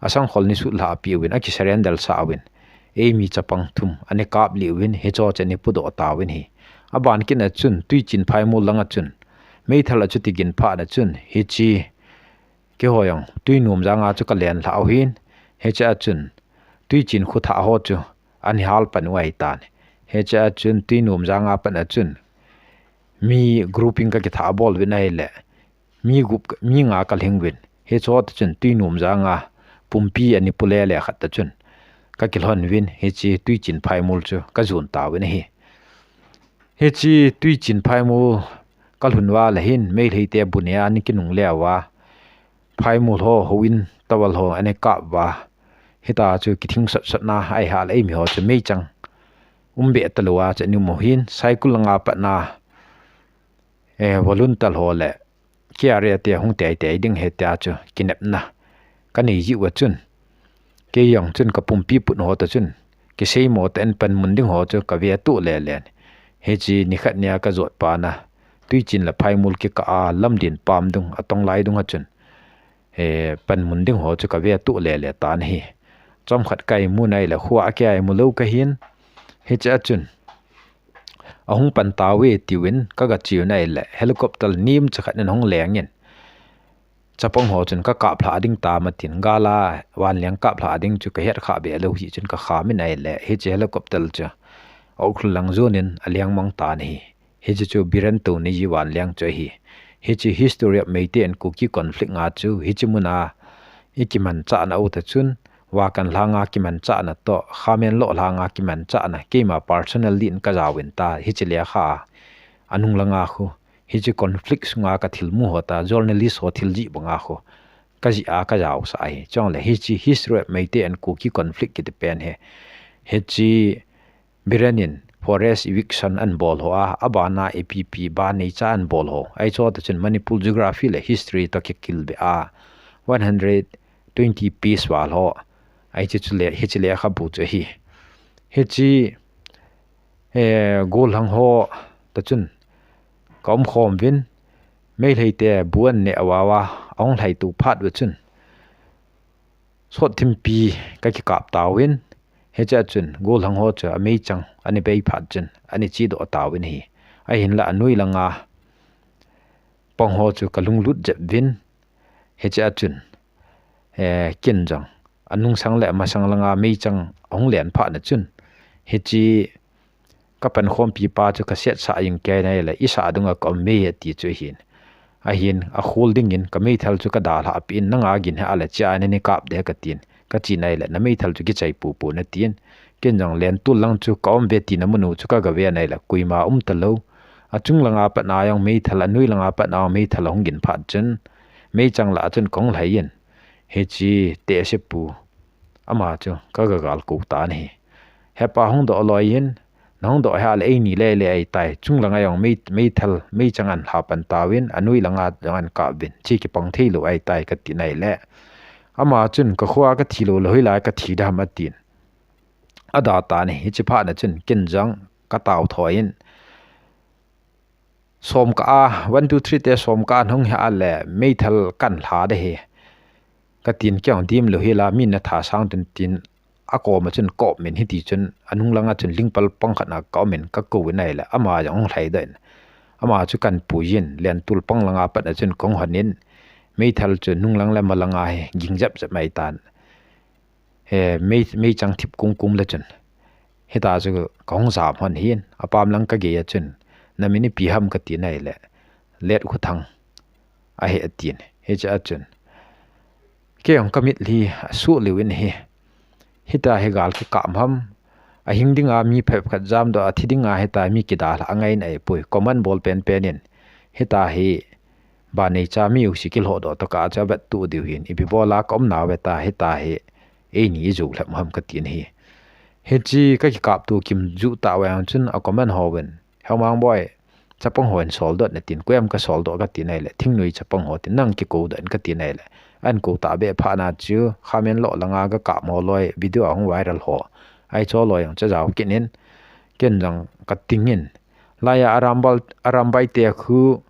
asangkhol ni sut lha apeuvin, akisurrender sah uvin, eimi chapang thum, ana kap lih uvin, hicheho chu ana pudoh tauvin ahi. Aban kit na chun, Twichin phaimol langa chun, meithal achuti gin phat na chun, hiche, keiho jong, Twinomjang a chu kalen lha uhin, hichea chun, Twichin kho thah ho chu, ana hal pan u ahitan. Hichea chun, Twinomjang a pat na chun, mi grouping kakithah bol uvin ahile, mi gup, mi nga kalhing uvin. Hicheho ta chun, Twinomjang a, pumpi ana pule le khat ta chun, kakilhon uvin, hiche Twichin phaimol chu, kajon tauvin ahi. Hiche Twichin phaimol kalhun uva le hin, Meitei te bu nea ana kinungle uva, phaimol ho, houin, towel ho, ana kap uva, hita chu kithing sot sot na, ahile eimi ho chu meichang um be talou a chu ana um uhin, Saikul langa pat na, eh, volunteer ho le, K R A te hung tei tei ding ahi tia chu kinepna kanei jiu a chun, kei jong chun kapumpi put ho ta chun, kiseimo tah in panmun ding ho chu kave tuh le len. Hiche nikhat nia kajot pa na, Twichin le phaimol kikah a Lamdin pam dung, atong lai dung a chun, eh, panmun ding ho chu kave tuh le le tan ahi. Chomkhat kaimu na ahile, kho a kei a imu lou kahin, hichea chun, ahung pan tauve tiuvin, kaga cheuvin ahile, helicopter nemcha khat in ahung lengin, chapang ho chun kakap lha ding tam atin, gal a vanleng kap lha ding chu kahet kha be lou jeh chun kakham in ahile, hiche helicopter chu Ukhrul lang jon in aleng mang tan ahi. Hiche chu Biren Toneiji vanleng chu ahi. Hiche History of Meitei and Kuki Conflict a chu, hiche muna ikimanchahna u ta chun, Vakan langa kimanchahna toh, Khamenlok langa kimanchahna, keima personally in kajaovin ta, hiche lekha anung langa khu, hiche conflict sunga kathilmu ho ta, journalist ho thil jih banga khu, kajih a kajaosah ahi. Chule hiche History of Meitei and Kuki Conflict kiti pen hi, hiche Biren in forest eviction anabol ho a, abana ipi ipi ban neicha anabol ho, hicheho ta chun Manipur geography le history toh kikil be a, one hundred twenty page val ho, hiche chu le, hiche lekhabu chu ahi. Hiche, eh, gollhang ho ta chun kaumkhom uvin, Meitei te bu ananeh uva uva, ahung lhai to phat uva chun, sot thimpi kakikap tauvin, hichea chun gollhang ho chu ameichang ana bei phat chun, ana chedoh tauvin ahi. Ahinla anoi langa pang ho chu kalunglut jep uvin, hichea chun, eh, ken jong, anungsang le amasang langa meichang ahung len phat na chun, hiche kapankhompi pa chu kasetsah jing kei in ahile, isah dunga kaum e ati chu ahin. Ahin, akhol dingin kameithal chu kadalhah peh in, nanga gin hih a le chea nani kap ding katin, kachen ahile, nameithal chu kichai popo natin, ken jong lentol lang chu kaum ve tina mun u chu kaga ve in ahile, koima um talou. Achung langa pat na jong meithal, anoi langa pat na jong meithal ahung gin phat chun, meichang lah a chun kahung lhai in, hiche tehsepu ama chu kaga galkou tan ahi. Hepa, hung doh loi in, nahung doh hih a le eini lele ahitai, chung langa jong mei, meithal, meichang ana lha pan tauvin, anoi langa jong ana kap uvin, hiche kipang theilou ahitai katin ahile, ama chun kakhoa kathi lou le hoilai kathi dem atin, ada tan ahi. Hiche phat na chun ken jong katao thoi in, somkah a, one, two, three te somkah a nahung hih a le meithal kana lha ding ahi, katin, kei jong dimlou hel a, min natha sang tun tin, akoma chun kaum in, hiti chun anung langa chun lingpal pang khat na kaum in, kakou in ahile, ama jong ahung lhaidoh in, ama chu kana pui in, lentol pang langa pat na chun kahung hon in, meithal chu nung lang le ma langa hi ging jep jep mai tan. He, mei, meichang thip kum kum le chun, hita chu kahung jam hon hin, apam lang kagei a chun, namin ipi ham katin ahile, Letkhothang ahi atin, hichea chun, kei jong kamitlhi asuh lheh in ahi, hita hi gal kikap ham, ahing dinga mi phabep khat jamdoh, athi dinga hita mi kidalhah angai in ahipoi, command bol penpen in, hita hi Ba nei cha mi u si kilhoh doh tokah chu avet tu diu hin. Ipi bola ka um nau ve ta hita hi. Eini i ju lhep ham ka tin hi. Hichi ka kikap tu kim ju ta ve ang chun a comment ho ven. Hemang boi. Chapang ho in sol doh na tin. Koiam ka sol doh ka tin ai le. Thingnoi chapang ho tin. Nang kiko doh in ka tin ai le. An ko ta be pha na chu. Khamen lo langa ka kap mo loi. Video a hung viral ho. Ai cho loi ang cha jau kin in. Ken jang ka ting in. Laya arambal, arambai te khu.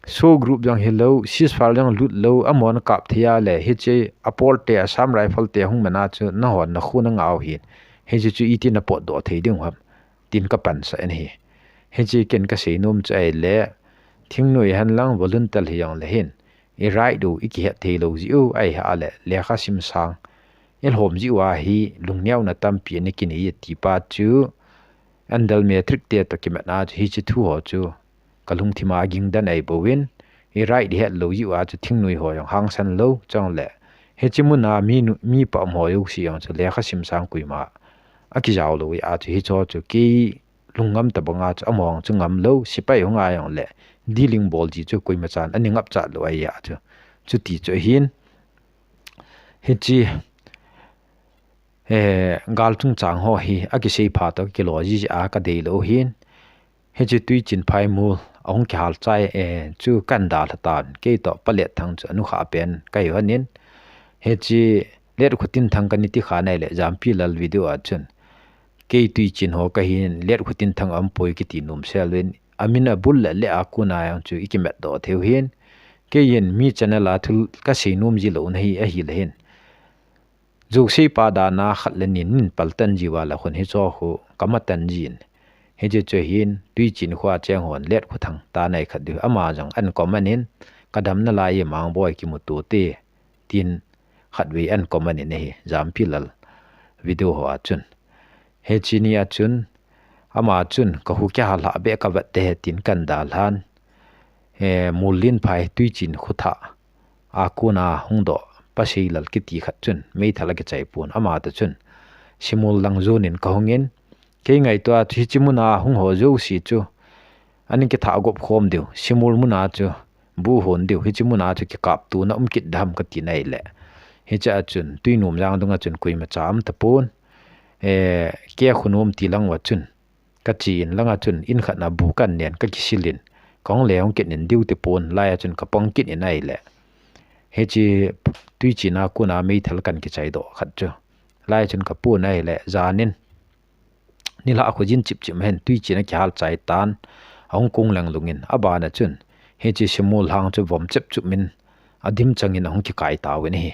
So group jong hi lo, ceasefire jong lut lo, amon kap thei a le, hiche a por te, Assam Rifle te hung mana chu, na hon na khu na ngau hin. Hiche chu iti na pot doh thei ding ham. Tin ka pan sa en hi. Hiche ken ka sei nom chu ai le, thingnoi han lang volunteer hi jong le hin. I right do, i kihet thei lo ji u, ai ha le, lekha sim sang. I lhom ji u a hi, lungneo na tampi ni kin i ti pa chu, andal matric te to kimat na chu, hiche thu ho chu. Ka lungthim a ging dan ai bovin, i right di het lo ji u a chu thingnoi ho jong hangsan lo, chong le. Hichi mun a mi nu, mi pa um ho u si jong chu lekha sim sang koima. A kijao lo i a chu hi cho chu ki lungngam ta banga chu among chu ngam lo, sipai hung a jong le. Dealing bol ji chu koima chan, ani ngap chat lo ai a chu. Chuti chu hin. Hichi, eh, gal chungchang ho hi, a kisei pha to, kilo ji a ka dei lo hin. Hichi tui chin phai mul, a hung kihal chai, eh, chu kan dal hatan, kei to palet thang chu anu kha pen, ka hi hanin. Hichi let khutin thang ka ni ti kha nai le, jampi lal video a chun. Kei tui chin ho ka hin, let khutin thang am poi kiti num sel win. Amin a bul le le a kuna yang chu i kimet do theu hin. Kei hin mi channel a thul ka sei num ji lo na hi a hi le hin. Joseph pa dana khat le nin, nin pal tan ji wa la khun hi cho khu ka ma tan jin. Hi che che hin tui chin khua cheng hon let khu thang ta nai khat du ama jong an comment in ka dam na lai mang boi ki mu tu te tin khat vei an comment in hi jampi lal video ho a chun. Hi chi ni a chun ama chun ka hu kya ha la be ka vat te tin kan da lan. He, mul lin phai tui chin khu tha. A kuna hung do, pa sei lal kiti khat chun, mei thala ki chai pun, ama ta chun. Simul lang zun in ka hung in, kei ngai tua chu hi chi muna hung ho zo si chu. Ani ki tha gop khom diu, simul muna chu, bu hon diu, hi chi muna chu ki kap tu na um kit dam ka ti nai le. Hi cha chun, tui num jang dunga chun kui ma cham ta pun. E, ke khu num ti lang wa chun. Ka chi in langa chun in khat na bu kan nen ka kisil in. Kong le hong kit in diu ti pon lai a chun ka pong kit in ai le. He chi tui chi na kuna mei thal kan ki chai do khat chu. Lai chun ka pon ai le zanin. Ni la khu jin chip chip hen tui chi na ki hal chai tan. A hong kung lang lungin a ba na chun. He chi simul hang chu vom chep chup min. A dim changin a hong ki kai tau in hi.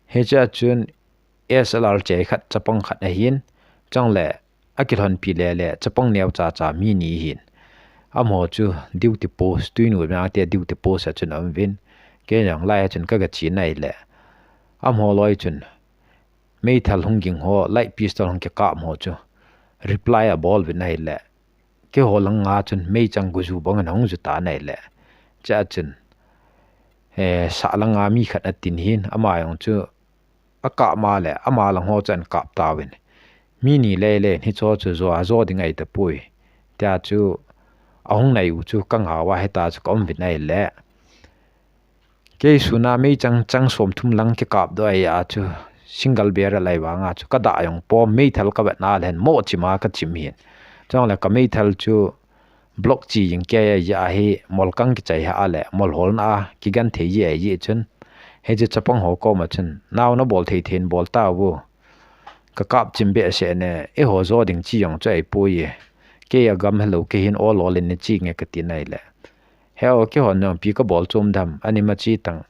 He cha chun S L R che khat chapang khat a hin. Chang le a kilhon pi le le chapang neo cha cha mi ni hin. Amo chu duty post tui nu na te duty post a chun am vin. Ke jang lai a chun ka ga chi nai le. Amo loi chun. Mei thal hung ging ho, light pistol hung ke ka mo chu. Reply a bol vin nai le. Ke ho lang nga chun mei chang gu zu bang hung zu ta nai le. Cha chun. Eh, sa lang nga mi khat a tin hin, ama yong chu. A kap ma le, ama lang ho chan kap ta win. Mi ni le le, ni cho chu zo a zo ding ai ta pui. Tia chu, a hung nai u chu, ka nga wa he ta chu, ka um vin ai le. Kei suna mei chang chang som thum lang ke kap do ai a chu, single barrel lai wa nga chu, ka da yong pom mei thal ka vet na len mo chi ma ka chim hin. Chong le ka mei thal chu, Block chi jing ke ya hi mol kang ki chai ha le mol hol na ki gan thei ye ye chun. He chi chapang ho ko ma chun. Nau na bol thei thei bol ta wu. Ka kap chim be se ne e ho zo ding chi jong chai pu ye. Ke ya gam hello ke hin ol ol in chi nge ka ti nai le. He o ke hon jong pi ka bol chum dam ani ma chi tang.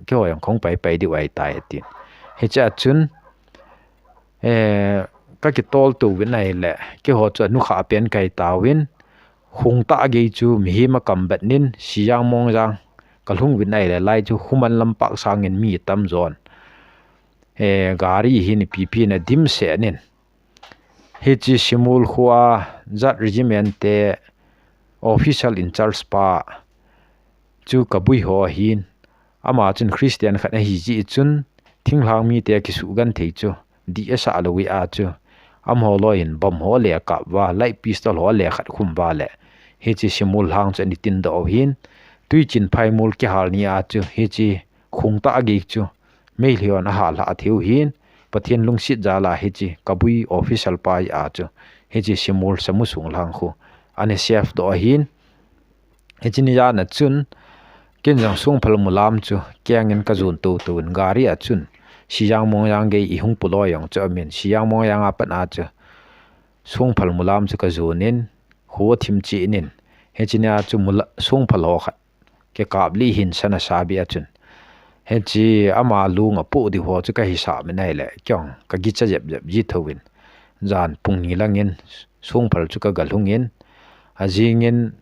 Ke ho jong khong pai pai di wai tai ti. He cha chun. Eh, ka kitol tu vin ai le, ke ho chu nu kha pen kai ta win, hung ta gei chu mi hi ma kam bet nin, si yang mong yang, ka lhung vin ai le, lai chu human lam pak sang in mi tam zon. Eh, gari hi ni pi pi na dim se nin. Hi chi simul khua, zat regiment te, official in charge pa, chu ka bui ho hin, Ama chun Christian khat ahi ji chun, thinglhang mi te kisu gan thei chu, di asa lo wi a chu. Am ho lo in bom ho le kap wa, light pistol ho le khat khum wa le. Hi chi simul hang chu ani tin do hin, Tuichin Phaimol kihal ni a chu hiche khungtah gei chu Meitei hon ahal lha theiu hin, Pathen lungset jal a hiche Kabui official pa a chu hiche Shimol Samusung lang khu ana seidoh ahin. Hiche ni jan a chun ken jong Songphal Mulam chu kengin kajon toto in gari a chun Sijang Mongjang gei ihung pui loi jong chu amin, Sijang Mongjang a pat a chu Songphal Mulam chu kajon in, kho thim cheh in, hiche ni a chu Mula-, Songphal ho khat kikap lih hin sana sabi a chun. Hiche ama lung a poh ding ho chu kahisah min ahile, kei jong kagicha jep jep ji thouvin. Jan pung ni langin Songphal chu kagalhung in, ajing in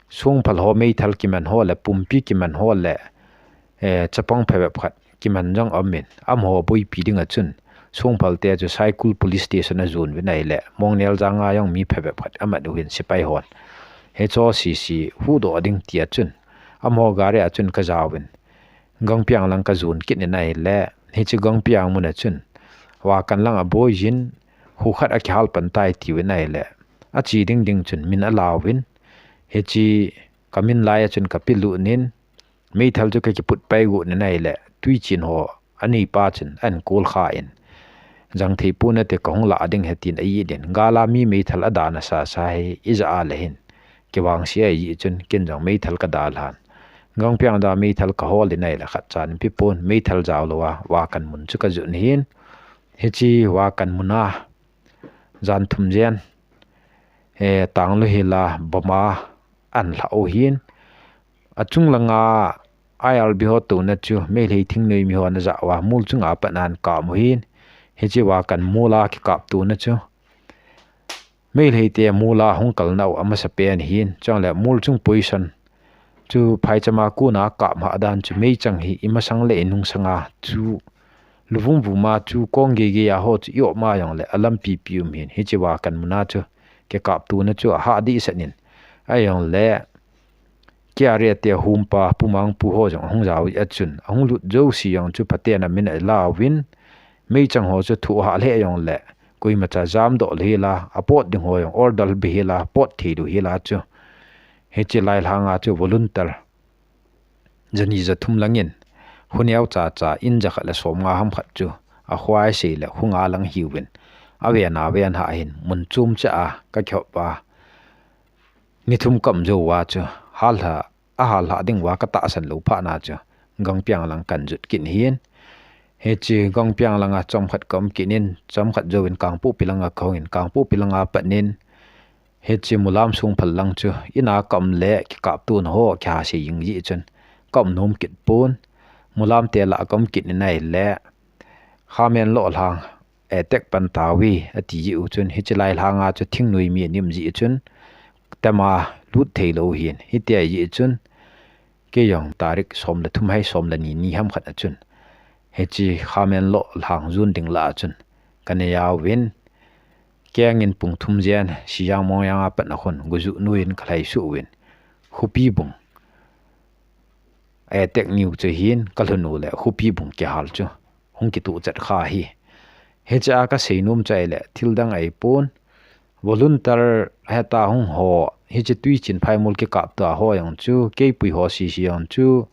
Songphal ho meithal kiman ho le, pumpi kiman ho le, eh, chapang phabep khat kiman jong aum in, amaho boipi ding a chun Songphal te chu Saikul Police Station ajon uvin ahile, Mongneljang a jong mi phabep khat amat uvin sepai hon. Hiche sese huhdoh ding ti a chun, amaho gari a chun kajaovin, Gangpiang lang kajon kit in ahile, hiche Gangpiang mun a chun Wakan lang aboi jin, kho khat akihal pan tai tiuvin ahile, ache ding ding chun min alauvin, hiche kamin lai a chun kapelut in, meithal chu kakiput pai got in ahile, Tuichin ho aneipa chun ahin call khan, jang thei pon nate, kahung lah ding ahi tin ahin, gal a mi meithal adalha sasa hi ijat a le hin kivangse ahi jeh chun ken jong meithal kadalhan. Gangpiang a meithal kahol in ahile khat chan in pe pon, meithal jao lou a Wakan mun chu kajon ahin. Hiche Wakan mun a jan thum jen, eh, tanglu hila bomb a ahin lha u hin. Achung langa I R B ho touna chu Meitei thingnoi mi hon aja uva, mol chunga pat ahin kap u hin. Hiche Wakan mol a kikaptona chu Meitei te mol a hung kalna u amasapen ahin, chule mol chung position chu phaicham a kona kap hah dan chu meichang hi imasang le inungsang a chu luvum vum a chu kong gei gei a ho chu i-op ma jongle alampi pi um hin, hiche Wakan mun a chu kikaptona chu ahah dehset in, ahijongle K R A te a humpa Pu Mangpu ho jong ahung jao jeh a chun, ahung lut jouse jong chu phaten amin alauvin, meichang ho chu thoh hah lheh jongle, koimacha jamdoh lou hel a, apot ding ho jong order be hel a, pot thei lou hel a chu. Hiche lai lhang a chu volunteer jani jathum langin, kho neo cha cha in jakhat le somnga ham khat chu, akhoi sei le kho nga lang hiuvin, aven aven hah hin, mun chom cha a kakihop a, ni thum kaum jou uva chu, hal lha, ahal lhah ding uva katahsan lou phat na chu, Gangpiang lang kahin jot kit in ahin. Hiche Gangpiang langa chomkhat kaum kit in, chomkhat jouvin Kangpokpi langa kahung in, Kangpokpi langa pat in, hiche Mulam Songphal lang chu, in a kaum le kikaptona ho kiha sei jing jeh chun, kaum nom kit pon, Mulam te lah kaum kit in ahile, Khamenlok lang attack pan tauve, ati jeh u chun, hiche lai lhang a chu thingnoi mi aum jeh chun, tama lut thei lou hin, hitia jeh chun, kei jong tarik som le thum hai som le ni ni ham khat a chun, hiche Khamenlok lang jon ding lah a chun, kana jaovin, kengin pung thum jen, Sijang Mongjang a pat a khun, Gujuh noiyin kalhai suh uvin, Khupibung attack niu chu hin, kalhun u le Khupibung kihal chu hung kituh chet kha hi. Hiche a kasei nom chu ahile, thil dang ahipon, volunteer heta hung ho, hiche Tuichin Phaimol kikapto ho jong chu, keipui ho sese jong chu,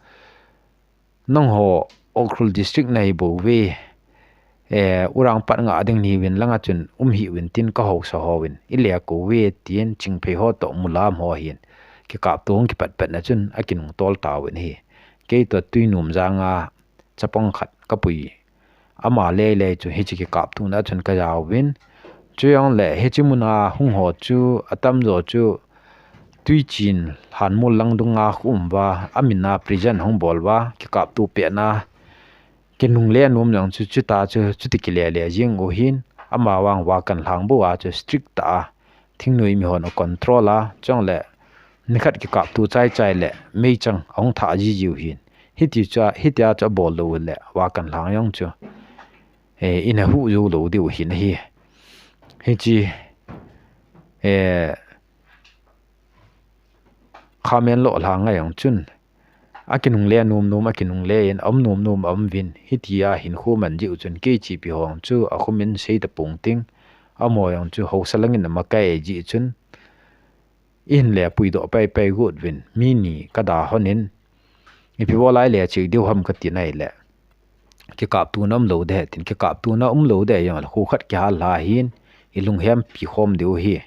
nangho Ukhrul District nahi bouve, eh, Urangpat ngah ding nahiuvin langa chun um hih uvin tin kahaosa hovin, ile kouve tin Chingphei ho toh Mulam ho hin, kikapto hung kipat pat na chun akinung tol tauvin ahi. Keitoh Tuinomjang a chapang khat kapui, ama lei lei chu hiche kikaptona chun kajaovin. Chujongle hiche mun a hung ho chu atamjo chu Tuichin Lhanmol lang dunga khu um uva, amin a prison hung bol uva, kikapto pet na, kinungle nom jong chu, chuta chu, chuti kile le jing u hin, amavang Wakan lang bou a chu strict tah a, thingnoi mi hon acontrol a, chujongle nikhat kikapto chai chai le meichang ahung thah ji jiu hin. Hiti chu, hitia chu abol lou le, Wakan lang jong chu, eh, ina huh jou lou diu hin ahi. Hiche, eh, Khamenlok langa jong chun, akinungle nom nom, akinungle in, aum nom nom, aum uvin, hitia hinkho man jeh u chun, kei chepi ho jong chu, akhumin sei tapong ting, amaho jong chu, haosa langin amakai jeh chun, Ihin le puidoh paipai got uvin, mi ni kada hon in, ipi bol a ile chek diu ham kati nai le, kikaptona umlou ding ahi tin, kikaptona umlou ding ahi jongle, kho khat kihal lha hin, ilunghem pi khom diu ahi,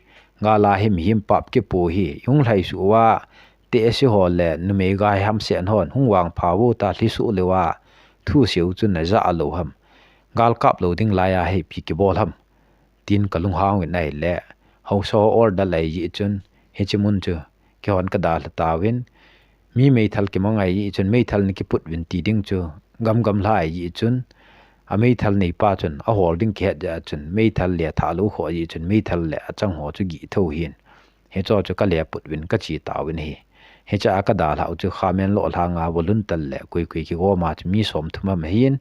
gal a hi mihem pap kipu ahi, ihung lhai suh uva, te ase ho le, numei gai hamsen hon, hung vangpha uta lhi suh leuva, thu seiyu chun naja lou ham, gal kap lou ding lai a hi ipi kibol ham, tin kalunghang uvin ahile, haosa ho order lai jeh chun, hiche mun chu, keihon kadalha tauvin, mi meithal kimangai jeh chun, meithal nakiput uvin ti ding chu, gamgam lhai jeh chun, ameithal neipa chun, ahol ding kihet jeh chun, meithal le athah lou khoh jeh chun, meithal le achang ho chu gih thou hin. Hicho chu kale put uvin kache tauvin ahi. Hiche a kadalhah u chu Khamenlok lhanga volunteer le koi koi kigom a chu mi som thum ham ahin.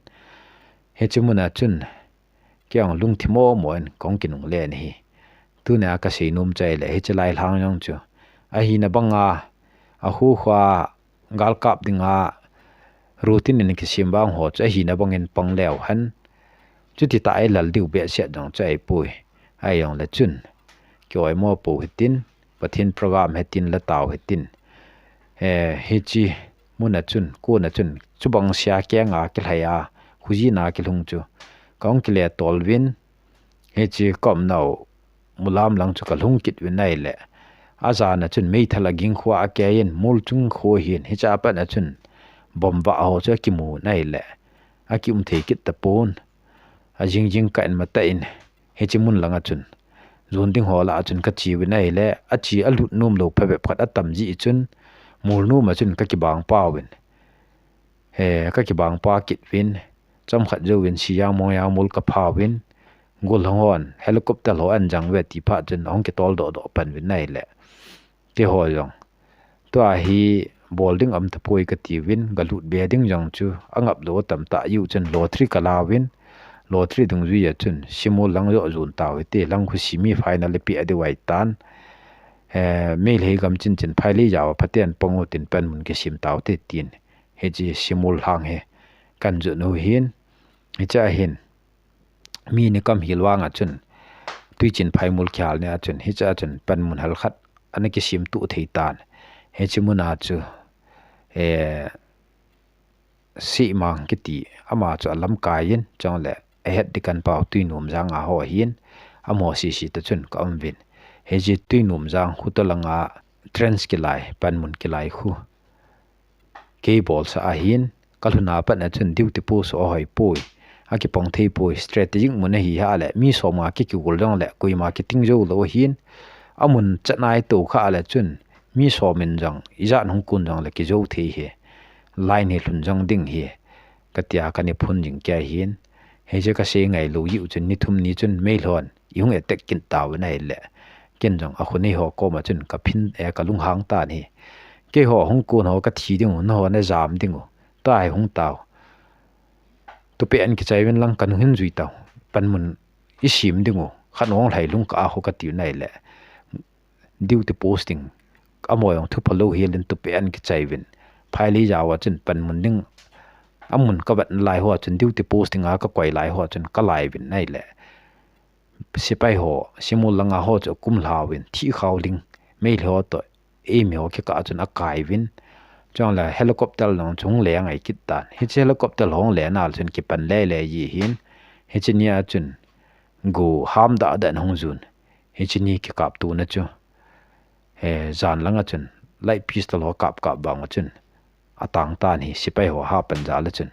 Hiche mun a chun, kei jong lungthim mo mo in kahung kinungle in ahi. Tunia kasei nom chu ahile, hiche lai lhang jong chu, ahina banga, akho kho a, gal kap dinga, routine in kisem vang ho chu, ahina bangin pang leu hen. Chuti tah a ilal diu behseh jong chu ahipoi. Ahijongle chun, kioimo pou hitin, Pathen program hitin, la tau hitin. Eh, hiche mun a chun, kon a chun, chubang sea kenga kilhai a, khojin a kilhung chu, kahung kile tol uvin, hiche kaumnau mulam lang chu kalhung kit uvin ahile, ajan a chun meithal aging kho a akei in, mol chung kho hin, hiche a pat a chun, bomb vah ho chu akimu in ahile, akium thei kit tapon, ajing jing kah in matah in, hiche mun lang a chun, jon ding ho lah a chun kache uvin ahile, ache alut nom lou phabep khat atam jeh chun, mol nom a chun kakibang pau vin. He, kakibang pa kit uvin, chomkhat jouvin Sijang Mongjang mol kapha uvin, gollhang hon, helicopter ho ahin jang uve ti phat chun, ahung kitol doh doh pan uvin ahile, keiho jong, tua hi bol ding aum tapoi kati uvin, galut be ding jong chu, angap lou atam tah jeh chun, lottery kala uvin, lottery dungjui a chun, Shimol lang joh jon tau hite, lang khu semi final le peh diu ahitan, eh, Meitei gam chin chin phailei jao a phaten pang utin panmun kisem taute tin. Hiche Shimol lhang hi kahin jot u ahin, hiche a hin, mi ni kam hil vang a chun, Tuichin Phaimol kihal ni a chun, hiche a chun panmun hal khat ana kisem tuh thei tan. Hiche mun a chu, eh, Sihmang kiti, ama chu alamkai in, chule ahet ding kan pau Tuinomjang a ho ahin, amaho sese toh chun kaum uvin. Hiche Tuinomjang khu toh langa trench kilai, panmun kilai khu kei bolsah ahin, kalhun a pat a chun duty post ho ahoi poi, akipang thei poi, strategic mun ahi hale, mi som nga ki kigol jongle, koima kiting jou lou ahin, amun chan a itoh kha le chun, mi som in jong, ijat hung kon jongle kijou thei ahi, line hi lhun jong ding ahi, katia kana phun jing kei ahin, hiche kasei ngai lou jeh u chun ni thum ni chun Meitei hon, ihung attack kit tauvin ahile, ken jong akhonei ho koma chun kaphin, eh, kalunghang tan ahi. Keiho hung kon ho kathi ding u, nangho najam ding u, tua hi hung tau. Tupeh in kichai uvin lang kanung hin jui tau. Panmun isem ding u, khat hung lhai lung kah a ho kati u ahile, duty posting, amaho jong thu phalou hel in tupeh in kichai uvin. Phailei jao a chun panmun ding, amun kavet nalai hoa chun duty posting a kakoi lai hoa chun kalai uvin ahile, sepai ho, Shimol langa ho chu akum lha uvin, thih khao ling, Meitei ho toh, eimi ho kikah a chun akai uvin. Chule helicopter lang chu hung le angai kit tan. Hiche helicopter hung le nal chun kipan lele ji ahin. Hiche nia chun go ham dah dah in hung jon. Hiche ni kikaptona chu, eh, jan langa chun light pistol ho kap kap vang a chun atang tan ahi, sepai ho ha pan jal a chun.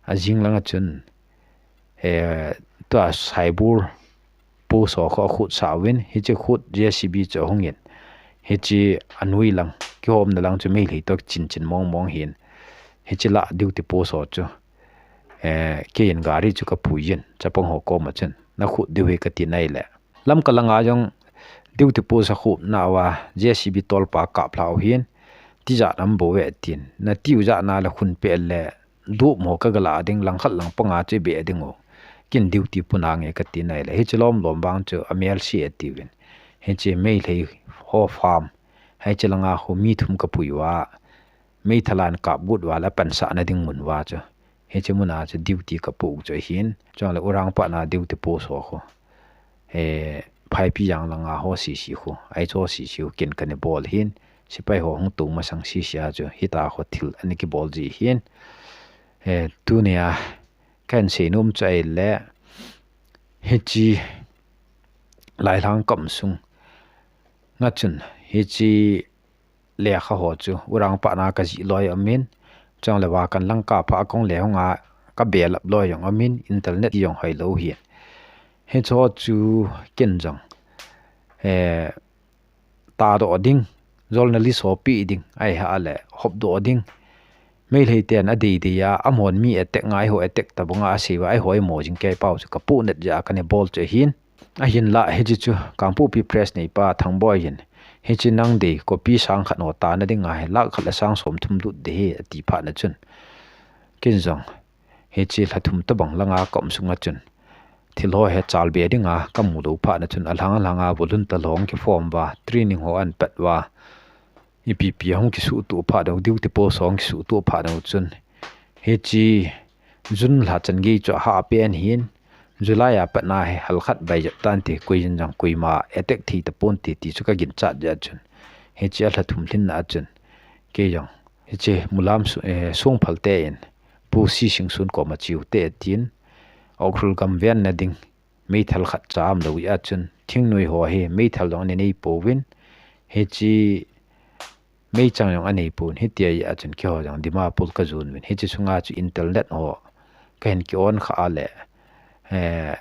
Ajing langa chun, eh, tua Saibur post ho khu akhutsah uvin, hiche khu JCB chu ahung in, hiche anoi lang, kihomna lang chu Meitei toh chin chin mong mong ahin, hiche lah duty post ho chu, eh, keiin gari chu kapui jin, chapang ho koma chun, nakhut diu ahi kati ahile, Lamka langa jong duty post akhupna uva JCB tolpa kap lhau ahin, tijat ham bou ve tin, natiu jat nale khun peh le, dup mo kagala ding, langkhat lang panga chu ibe ding u, ken duty puna nge kati ahile, hiche lom lom vang chu amelse atiuvin, hiche Meitei ho farm, hiche langa khu mi thum kapui uva, Meitei lan kap got uva le pansahna ding mun uva chu, hiche muna chu duty kapoh u chu ahin, chule Urangpat na duty post ho khu, eh, Phaipi jang langa ho sisi khu, ai cho sisi khu kin kana bol hin, sipai ho hung tung masang sisi a chu, hita ho thil ana kibol ji hin. Eh, tunia, kan sei nom chu ahile, hichi, Lailhang kom sung. Nga chun, hichi, lekha ho chu, urang pa na ka ji loi amin, chang le wa kan lang ka pa kong le hong a, ka belap loi jong amin, internet jong hoi lo hin. Hicho chu kin jong, eh, ta do ding, journalist ho pi ding, ai ha le, hop do ding. Meilhei ten a dei dei a, amon mi attack ngai ho attack ta bunga a sei wa, ai ho ai mo jing kei pau chu ka pu net ja ka ne bol chu hin. Ahinla, hichi chu, Kangpokpi Press nei pa Thangboi hin. Hichi nang dei, copy sang khat ho ta na ding a hi, lakh khat le sang som thum lut de hi, ati pha na chun. Kin jong, hichi lha thum ta bang langa kom sunga chun. Thil ho he chal be ding a, ka mu lo pha na chun, alhang alhang a, volunteer hong ki form wa, training ho an pat wa. Ipi pi hong ki su tu pha dau, duty post hong ki su tu pha dau chun. Hichi, June lha chan gei chu a ha pen hin, July a pat na hi hal khat bai jep tan ti, koi jin jang koi ma attack thei ta pon ti, ti chu ka gin chat ja chun. Hichi a lha thum lhin na chun. Kei jong. Hichi mulam su, eh, sung phal te in. Pu Si Sing Sun ko ma chiu te tin. Ukhrul gam ven na ding. Meithal khat cham lo ya chun. Thingnoi ho hi. Meithal jong ni nei po win. Hichi Meichang jong anei pon, hitia a chun keiho jong Dimapur ka jon uvin. Hichi sunga chu internet ho, ka hin ki on kha a le, eh,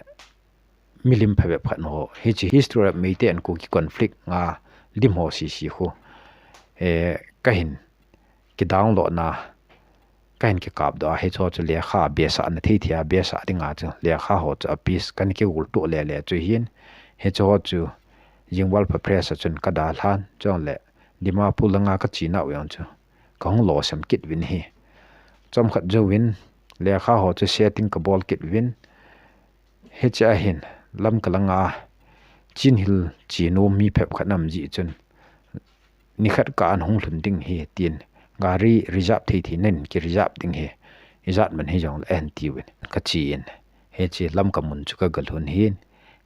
milim phabep khat ho. Hichi history of Meitei and Kuki conflict nga lim ho sisi khu. Eh, ka hin ki download na, ka hin ki kap do a, hicho chu lekha besa na thei thei a besa ding a chu, lekha ho chu a piece kan ki gul tu le le chu hin. Hicho chu Jingwalpha Press a chun ka dalhan, chong le, Dimapur langa ka chi nau jong chu. Ka hung lo sem kit uvin hi. Chomkhat jouvin, lekha ho chu setting ka bol kit uvin. Hichi a hin, Lamka langa, Chin Hill chi nom mi phep khat nam ji chun. Nikhat ka an hung lhun ding hi tin. Gari reserve thei thei nen ki reserve ding hi. Ijat man hi jong le en ti uvin. Ka chi in. Hichi Lamka mun chu ka ga lhun hin.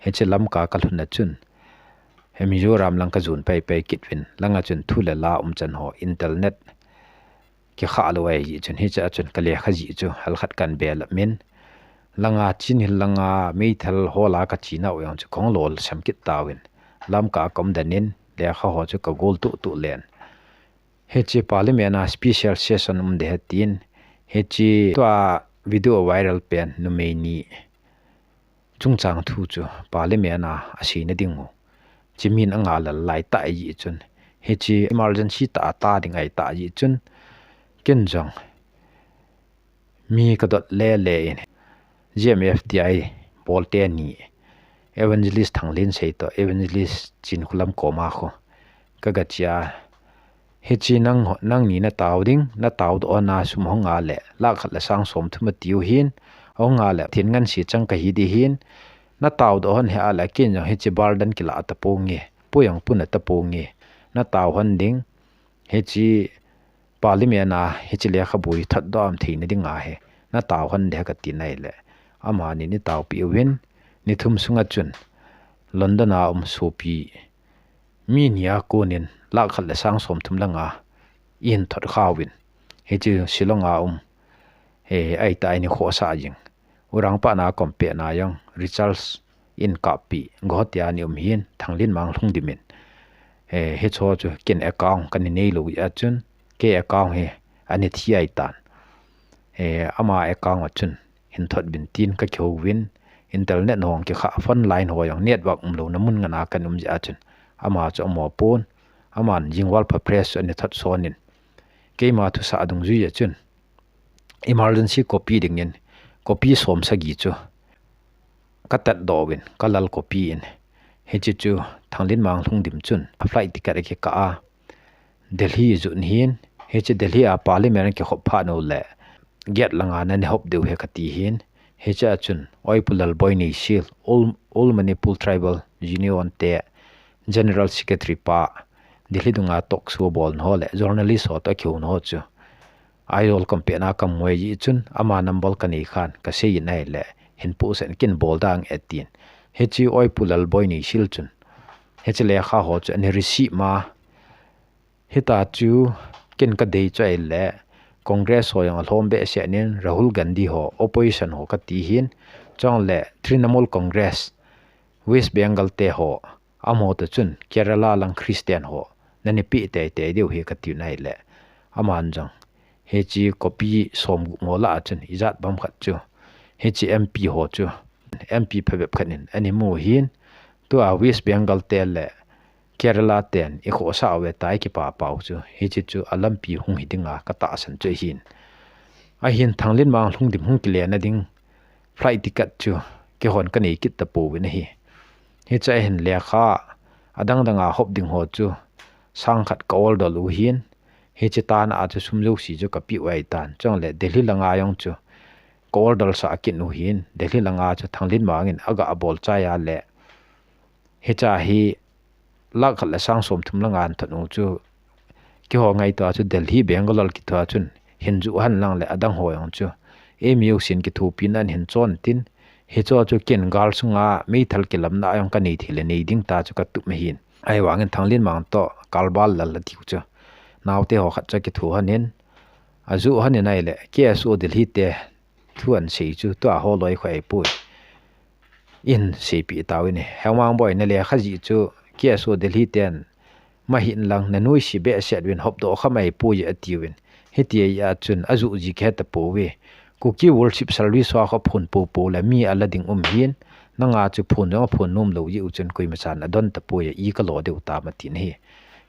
Hichi Lamka ka lhun na chun. He Mizoram lang ka jon pai pai kit uvin. Langa chun thu le la um chan ho internet. Ki kha lo ai ji chun hichi a chun ka lekha ji chu hal khat kan belap min. Langa Chin Hill langa meithal ho la ka chi nau jong chu kong lo sem kit ta uvin. Lamka kom dan in lekha ho chu ka gol tu tu len. Hichi Parliament a special session um de he tin. Hichi tua video viral pen numei ni. Chungchang thu chu Parliament a, a sei na ding u. Chi min a nga lal lai ta ji chun. Hichi emergency ta a ta ding ai ta ji chun. Kin jong. Mi ka dot le le in. G M F T I bol te ni. Evangelist Thanglin sei to, Evangelist Chinkholam koma kho. Ka ga chia. Hichi nang, nang ni na tau ding, na tau do na sum hong a le, lakh khat le sang som thum a tiu hin, hong a le, thin ngan si chang ka hi di hin, na tau do hon he a le, kin jong hichi bardan ki la ta pu nge, pu jong pu na ta pu nge, na tau hon ding, hichi Parliament a, hichi lekhabu hi that do am thei na ding a he, na tau hon de ka ti nai le, ama ni ni tau pi uvin, ni thum sunga chun, London a um supi, Mi ni a konin lakh khat le sang som thum langa i hin thot kha uvin. Hichi Shillong a um. He, ai ta ai ni khosa jing. Urang pa na kom pe na jong. Recharge in kapi. Guwahati a ni um hin. Thanglin Mang Lhungdim in. He, hicho chu kin account kan nei lo a chun. Kei account hi ani thi ai tan. He, ama account a chun. Hin thot uvin tin ka kihou uvin, internet hong ki kha, phone line ho jong network um lo na mun ngana kan um ji a chun. Ama chu amo pon, aman Jingwalpha Press chu ani thot son in. Keima thu sa dung jui a chun. Emergency copy ding in, copy som sagi chu. Ka tat do uvin, ka lal copy in. Hichi chu Thanglin Mang Lhungdim chun, a flight ticket a ki ka a. Delhi jun hin, hichi Delhi a Parliament ki hop pha no le. Gate langa na ne hop deu he ka ti hin. Hichi a chun, Oi Pu Lalboi Neishil, All, All Manipur Tribal Union te, General Secretary pa, Delhi dunga talk show bol ho le, journalist ho to kiu no chu. Aizawl kom pe na kam ngoi ji chun, ama number ka nei khan, ka sei in ai le, hin pu sen kin bol dang e tin. Hichi Oi Pu Lalboi Neishil chun, Hiche lekha ho chu ani receive ma. Hita chu ken kadei chu ahile Congress ho jong alhom behseh in Rahul Gandhi ho opposition ho kati hin, chule Trinamool Congress West Bengal te ho, amaho toh chun Kerala lang Christian ho nani pe teitei diu ahi kati nahile, aman jong hiche copy somgup ho lah a chun ijat bang khat chu hiche M P ho chu M P phabep khat in ani mu hin, tua West Bengal te le Kerala ten ikhohsah uve tia ikipah pau chu hiche chu alampi hung hi dinga katahsan chu ahin. Ahin Thanglhunmang Lhungdim hung kile na ding flight ticket chu keihon kanei kit tapouvin ahi. Hiche ahin lekha adang dang a hop ding ho chu sang khat ka order u hin, hiche tana chu sum jouse chu kapeh u ahitan, chule Delhi langa jong chu ka order sah kit u hin, Delhi langa chu Thanglhunmang in aga bol chai a le, hiche hi lakh khat le sang somthum langa athot u chu, keiho ngaito a chu Delhi, Bangalore kithua chun hin juh hen lang le adang ho jong chu eimi jousen kithopina ahin chon tin, hiche chu ken gal sunga meithal kilamna a jong kanei thei le nei ding tia chu katup ahin. Ahivangin Thanglhunmang toh Kalbal Lal atiu chu naote ho khat chu kitho hen in, ajuh hen in ahile K S O Delhi te thu ahin sei chu tua holoi khu ahipoi. Ahin seipeh tauvin ahi. Hemang Boi, na lekha jih chu K S O Delhi ten mahin lang na nuisat behseh uvin hopdoh kha mai poi atiuvin. Hitia chun ajuh ji kahe tapouve. Kuki Worship Service ho kha phun popo le mi ala ding um hin, nanga chu phun jong phun nom lou jeh u chun koima chan adon tapoi, i kalo diu tam atin ahi.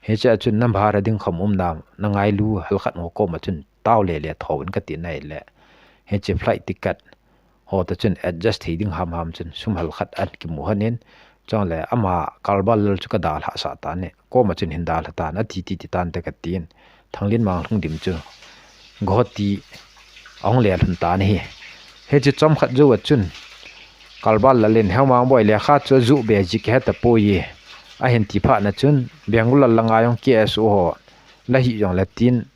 Hiche a chun na bhara ding kham um nam, na ngailu halkhat ho koma chun tao lele thouvin kati nahile, hiche flight ticket ho toh chun adjust thei ding hamham chun sum halkhat ahin kimu hen in, chule ama Kalbal Lal chu kadalhah sah tan e, koma chun hin dalha tan ati ti ti tante katin, Thanglhunmang Lhungdim chu Guwahati ahung lelhun tan ahi. Hiche chomkhat jou a chun Kalbal Lal in, Hemang Boi, lekha chu ajuh be ji kahe tapoi, ahin ti phat na chun, Bangalore langa jong K S O ho la hi jong le tin,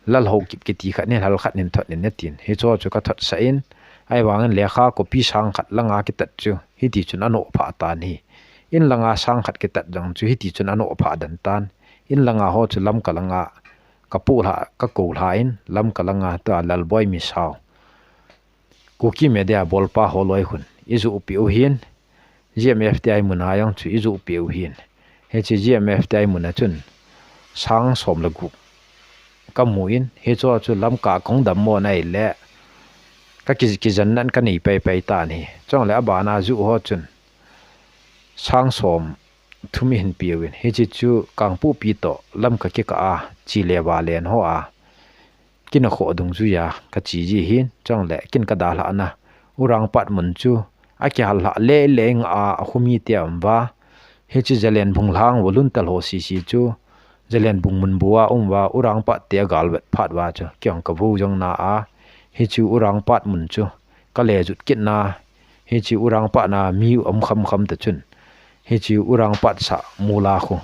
Lal Haokip kiti khat nin halkhat nin thot nin atin. Hiche chu kathot sah in, ahivangin lekha copy sang khat langa kitat chu hiti chun anoh phah tan ahi. In langa sang khat kitat jong chu hiti chun anoh phah den tan. In langa ho chu Lamka langa kapoh lha, kakou lha in, Lamka langa tua Lalboi Misao, Kuki Media bolpa holoi khun ijuh peh u hin, G M F T I muna jong chu ijuh peh u hin. Hiche G M F T I muna chun sang som le gup kamu in, hiche chu Lamka kahung dammo nahile, ka ki, kijen nan kanei paipai tan ahi. Chule abana juh ho chun sang somthum ihin peuvin. Hiche chu Kangpokpi toh Lamka kikah a, chi le va len ho a, kin akhoh dungjuia kache ji hin, chule kin kadalhah na Urangpat mun chu akihal lhah lele nga a, akhomi te aum uva. Hiche Jalenbung lang volunteer ho sese chu Jalenbung mun bua um uva, Urangpat te agal vet phat uva chu kei jong kavou jong na a, hiche Urangpat mun chu kale jut kit na, hiche Urangpat na mi um kham kham ta chun, hiche Urangpat sah mol a khu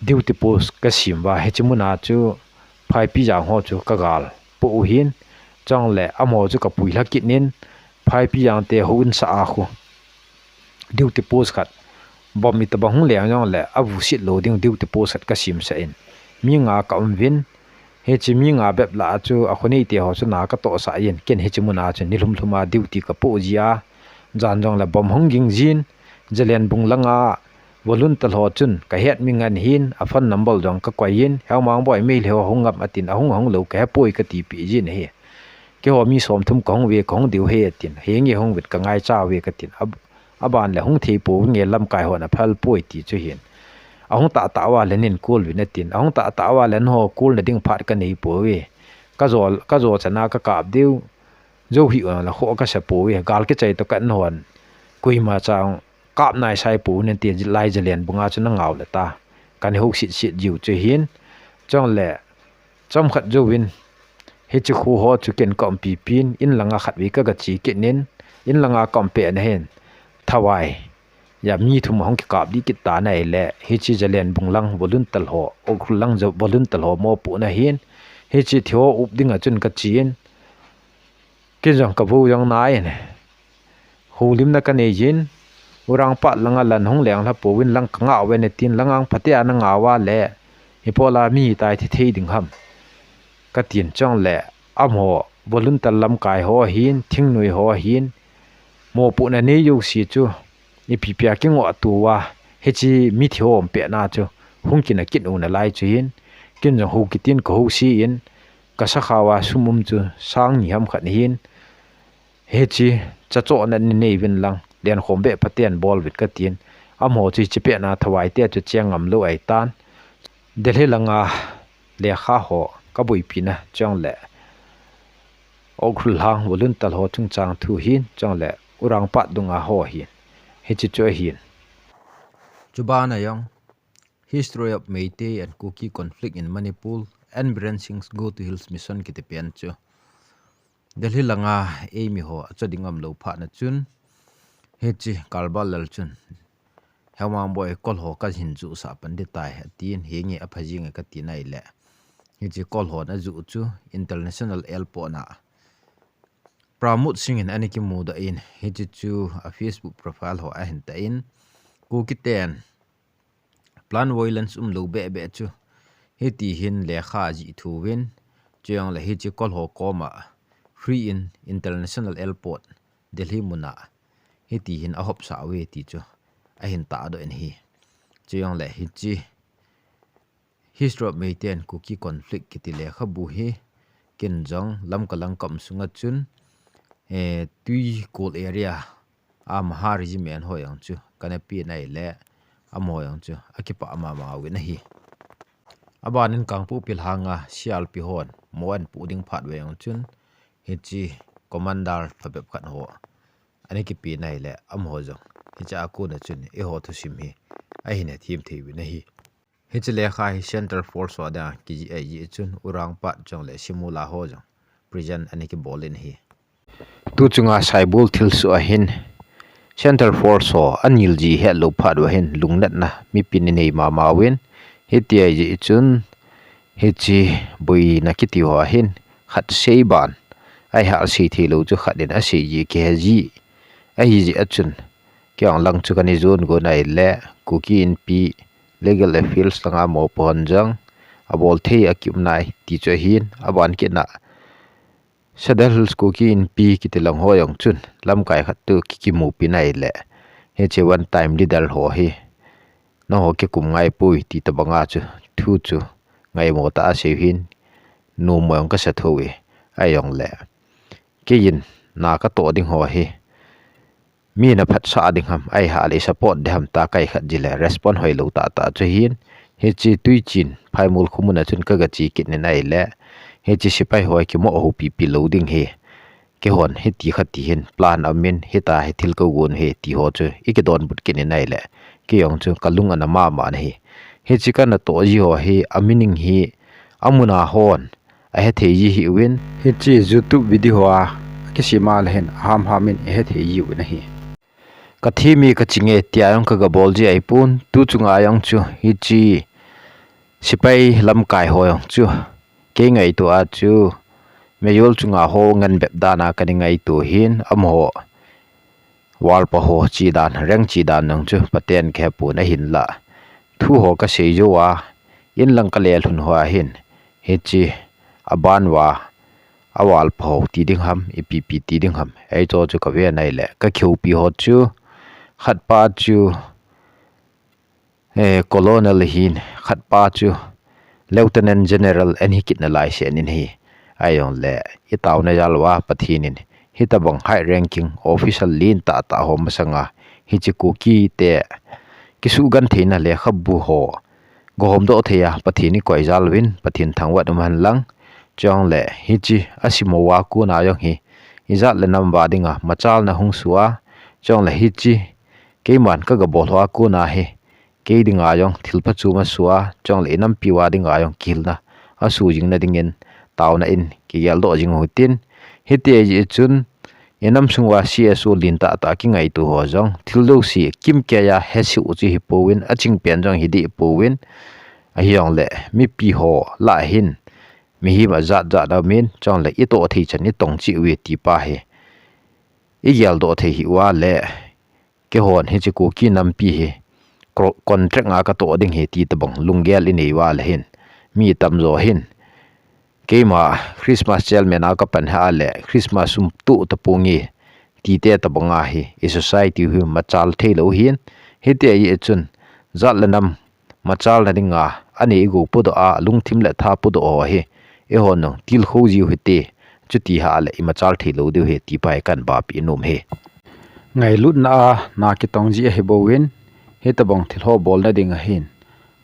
duty post kasem uva, hiche muna chu Phaipijang ho chu kagal poh u hin, chule amaho chu kapui lha kit nin, Phaipijang te houin sah a khu duty post khat, bomb itobang hung leng jongle avusit lou ding duty post khat kasem sah in, mi nga kaum uvin, hiche mi nga bep lah a chu akhonei te ho chu na katoh sah in, ken hiche muna chu nilhum lhum a duty kapoh ji a, jan jongle bomb hung ging jin, Jalenbung langa volunteer ho chun kahet mi ngen hin, a phone number jong kakoi in, Hemang Boi, Meitei ho hung ngam atin, ahung hung lou kahepoi katipeh jin ahi. Keiho mi somthum kahung uve, kahung diu ahi atin, henge hung uvin kangaicha uve katin, ab-, aban le hung thei pouvinge, lamkai hon aphal poi ti chu hin. Ahung tahtah uva le nin call uvin atin, ahung tahtah uva le nangho call na ding phat kanei pouve. Kajo, kajo chana kakap diu jou hih jongle khoh kasa pouve, gal kichai toh khat nahon koima cha kap naisai pouvin ati, lai Jalenbung a chu nangau le ta. Kana houset set jiu chu hin, chule chomkhat jouvin hiche kho ho chu ken kaumpi pin, in langa khatvei kagache kit nin, in langa kaum pet na hin, Thawai a mi thum ahung kikap dih kit tan ahile, hiche Jalenbung lang volunteer ho, Ukhrul lang jo-, volunteer ho mopohna hin, hiche thil ho up dinga chun kachen, kei jong kavou jong na in, houlimna kanei jin, Urangpat langa lan hung leng lha pouvin lang ka ngah uve ne tin, lang ang phatea na ngah uva le, ipola mi tai thi thei ding ham, ka tin. Chule amaho volunteer lamkai ho ahin, thingnoi ho ahin, mopohna nei jouse chu ipi pia kingoh tou a, hiche mithi ho um pet na chu hung kina kit u nalai chu hin, ken jong hou kitin ka house in, ka sakha uva sum um chu sang ni ham khat ahin, hiche cha chohna nei nei uvin lang, lenkhom beh phaten bol uvin ka tin. Amaho chu hiche pet na thawai te chu cheng ngam lou ahi tan. Delhi langa lekha ho ka boipi na chule Ukhrul lhang volunteer ho chungchang thu hin, chule Urangpat dunga ho hin, hiche chu ahin. Chuban a jong History of Meitei and Kuki Conflict in Manipur and Biren Singh's Go to Hills Mission kiti pen chu Delhi langa eimi ho acho ding um lou phat na chun, hiche Kalbal Lal chun, Hemang Boi, kol ho kahin juhsah pan ding tai, atin, hinge apha jing e ka tin ahile, hiche kol ho na juh chu International Airport na Pramod Singh in ana kimudoh in, hiche chu a Facebook profile ho ahin tan, Kuki ten plan violence um lou beh beh chu hiti hin lekha ajih thu uvin, chujongle hiche kol ho koma free in International Airport Delhi muna hiti hin ahopsah uve ti chu ahin tahdoh in ahi. Chujongle hiche History of Meitei and Kuki Conflict kiti lekhabu hi ken jong Lamka lang ka um sunga chun, eh, Tuikul area a Mahar Regiment ho jong chu kana pe in ahile, amaho jong chu akipah mama uvin ahi. Abanin Kangpokpi lhanga C R P hon mo ahin poh ding phat uva jong chun, hiche commander phabep khat ho ana kipe in ahile, amaho jong hiche a kona chun eiho thusim hi ahin hethem thei uvin ahi. Hiche lekha hi Central Force ho dinga kijih ahi jeh chun Urangpat chule Shimula ho jong prison ana kibol in ahi. Tu chunga Saibol thilsoh a hin Central Force ho anil ji hetlou phat uva hin lungnatna mipin inei mama uvin, hiti ahi jeh chun hiche boina kiti ho a hin khat sei ban, ahi hal sei thei lou chu khat in asei ji kihe ji ahi jeh a chun, kei jong lang chu kana jon gon ahile, Kuki Inpi Legal Affairs langa mopo hon jong abol thei akium nai ti chu ahin, aban kit na Sadar Hills Kuki Inpi kiti lang ho jong chun lamkai khat toh ki, kimupi in ahile, hiche one time leader ho hi nangho kikum ngai poi ti tobanga chu thu chu ngaimo tah a asei u hin, numo jong kasa thou e. Ahijongle keiyin na katoh ding ho hi mi na phatsah ding ham, ahi hale support ding ham tia kai khat jile respond hoilou tahtah chu ahin, hiche Tuichin Phaimol khomun a chun kaga che kit in ahile, hiche sepai ho kimoh houpi pi lou ding ahi. Keihon hiti khat ti hin plan aumin, hitia hi thil kagon ahi ti ho chu ikidonbut kit in ahile, kei jong chu kalung ana mama in ahi. Hiche kana toh ji ho hi a meaning hi amun a hon ahethei ji ahiuvin, hiche YouTube video a kisem a le hin aham ham in ihethei ji uvin ahi. Kathim e kaching e tia jong kaga bol ji ahipon, tu chunga jong chu hiche sepai lamkai ho jong chu kei ngaito a chu miyol chunga ho ngen bep dan a kana ngaito hin, amaho valpa ho che dan, rank che dan jong chu phaten kahepon ahinlah, thu ho kasei jou a, in lang kale lhun ho a hin, hiche aban uva avalpa ho ti ding ham, ipi pi ti ding ham, hiche chu kaven ahile, kakihoupi ho chu khatpa chu, eh, Colonel ahin, khatpa chu Lieutenant General ana hi kit nalai seh in ahi. Ahijongle itaona jal uva Pathen in hitobang high ranking officer len tahtah ho masanga hiche Kuki te kisugentheina lekhabu ho gahomdoh thei a Pathen ikoi jal uvin, Pathen thangvah in umhen lang. Chule hiche asimo uva kona jong hi ijat le nam uva dinga machalna hung soh a, chule hiche keiman kaga bol hoa kona hi kei dinga jong thil phachom asoh a, chule inampi uva dinga jong kihilna asoh jing na dingin taona in kigeldoh jing u hitin, hiti ahi jeh chun inam sung uva C S O len tahtah kingaito ho jong thil jouse kimkeiya hesah u chu hipouvin, aching pen jong hideh pouvin, ahijongle mipi ho lah a hin mihem ajat jat aumin, chule itoh thei chan itong cheh uve ti pa hi igeldoh thei hih uva le Keihon hiche Kuki nampi hi contract a katoh ding ahi ti tabang lunggel inei uva le hin, mi tamjo hin, keima Christmas chairman a kapan hih le Christmas sum toh taponge tite tabang ahi, i society hi machal theilou hin, hiti ahi chun jat le nam machalna dinga anei igou podoh a lungthim le tha podoh ho hi eihon jong tilkhou jiu hite, chuti hih le imachal theilou diu ahi ti pa hi kahin bapeh nom e. Ngailutna a na kitong ji ahi bouvin, hitabang thil ho bolna ding ahin,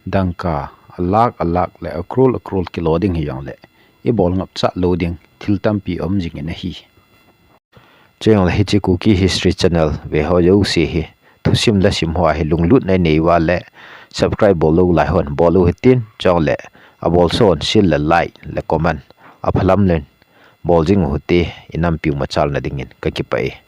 dangka a lakh a lakh le a crore a crore kilo ding hijongle, ibol ngapcha lou ding thil tampi um jingin ahi. Chujongle hiche Kuki History Channel veho jouse hi thusim le sim hoa hi lunglutna inei uva le subscribe bollou lai hon bol u hitin, chujongle abolso hon share le like le comment aphalam len bol jing u hite, inampiu machalna dingin kakipah e.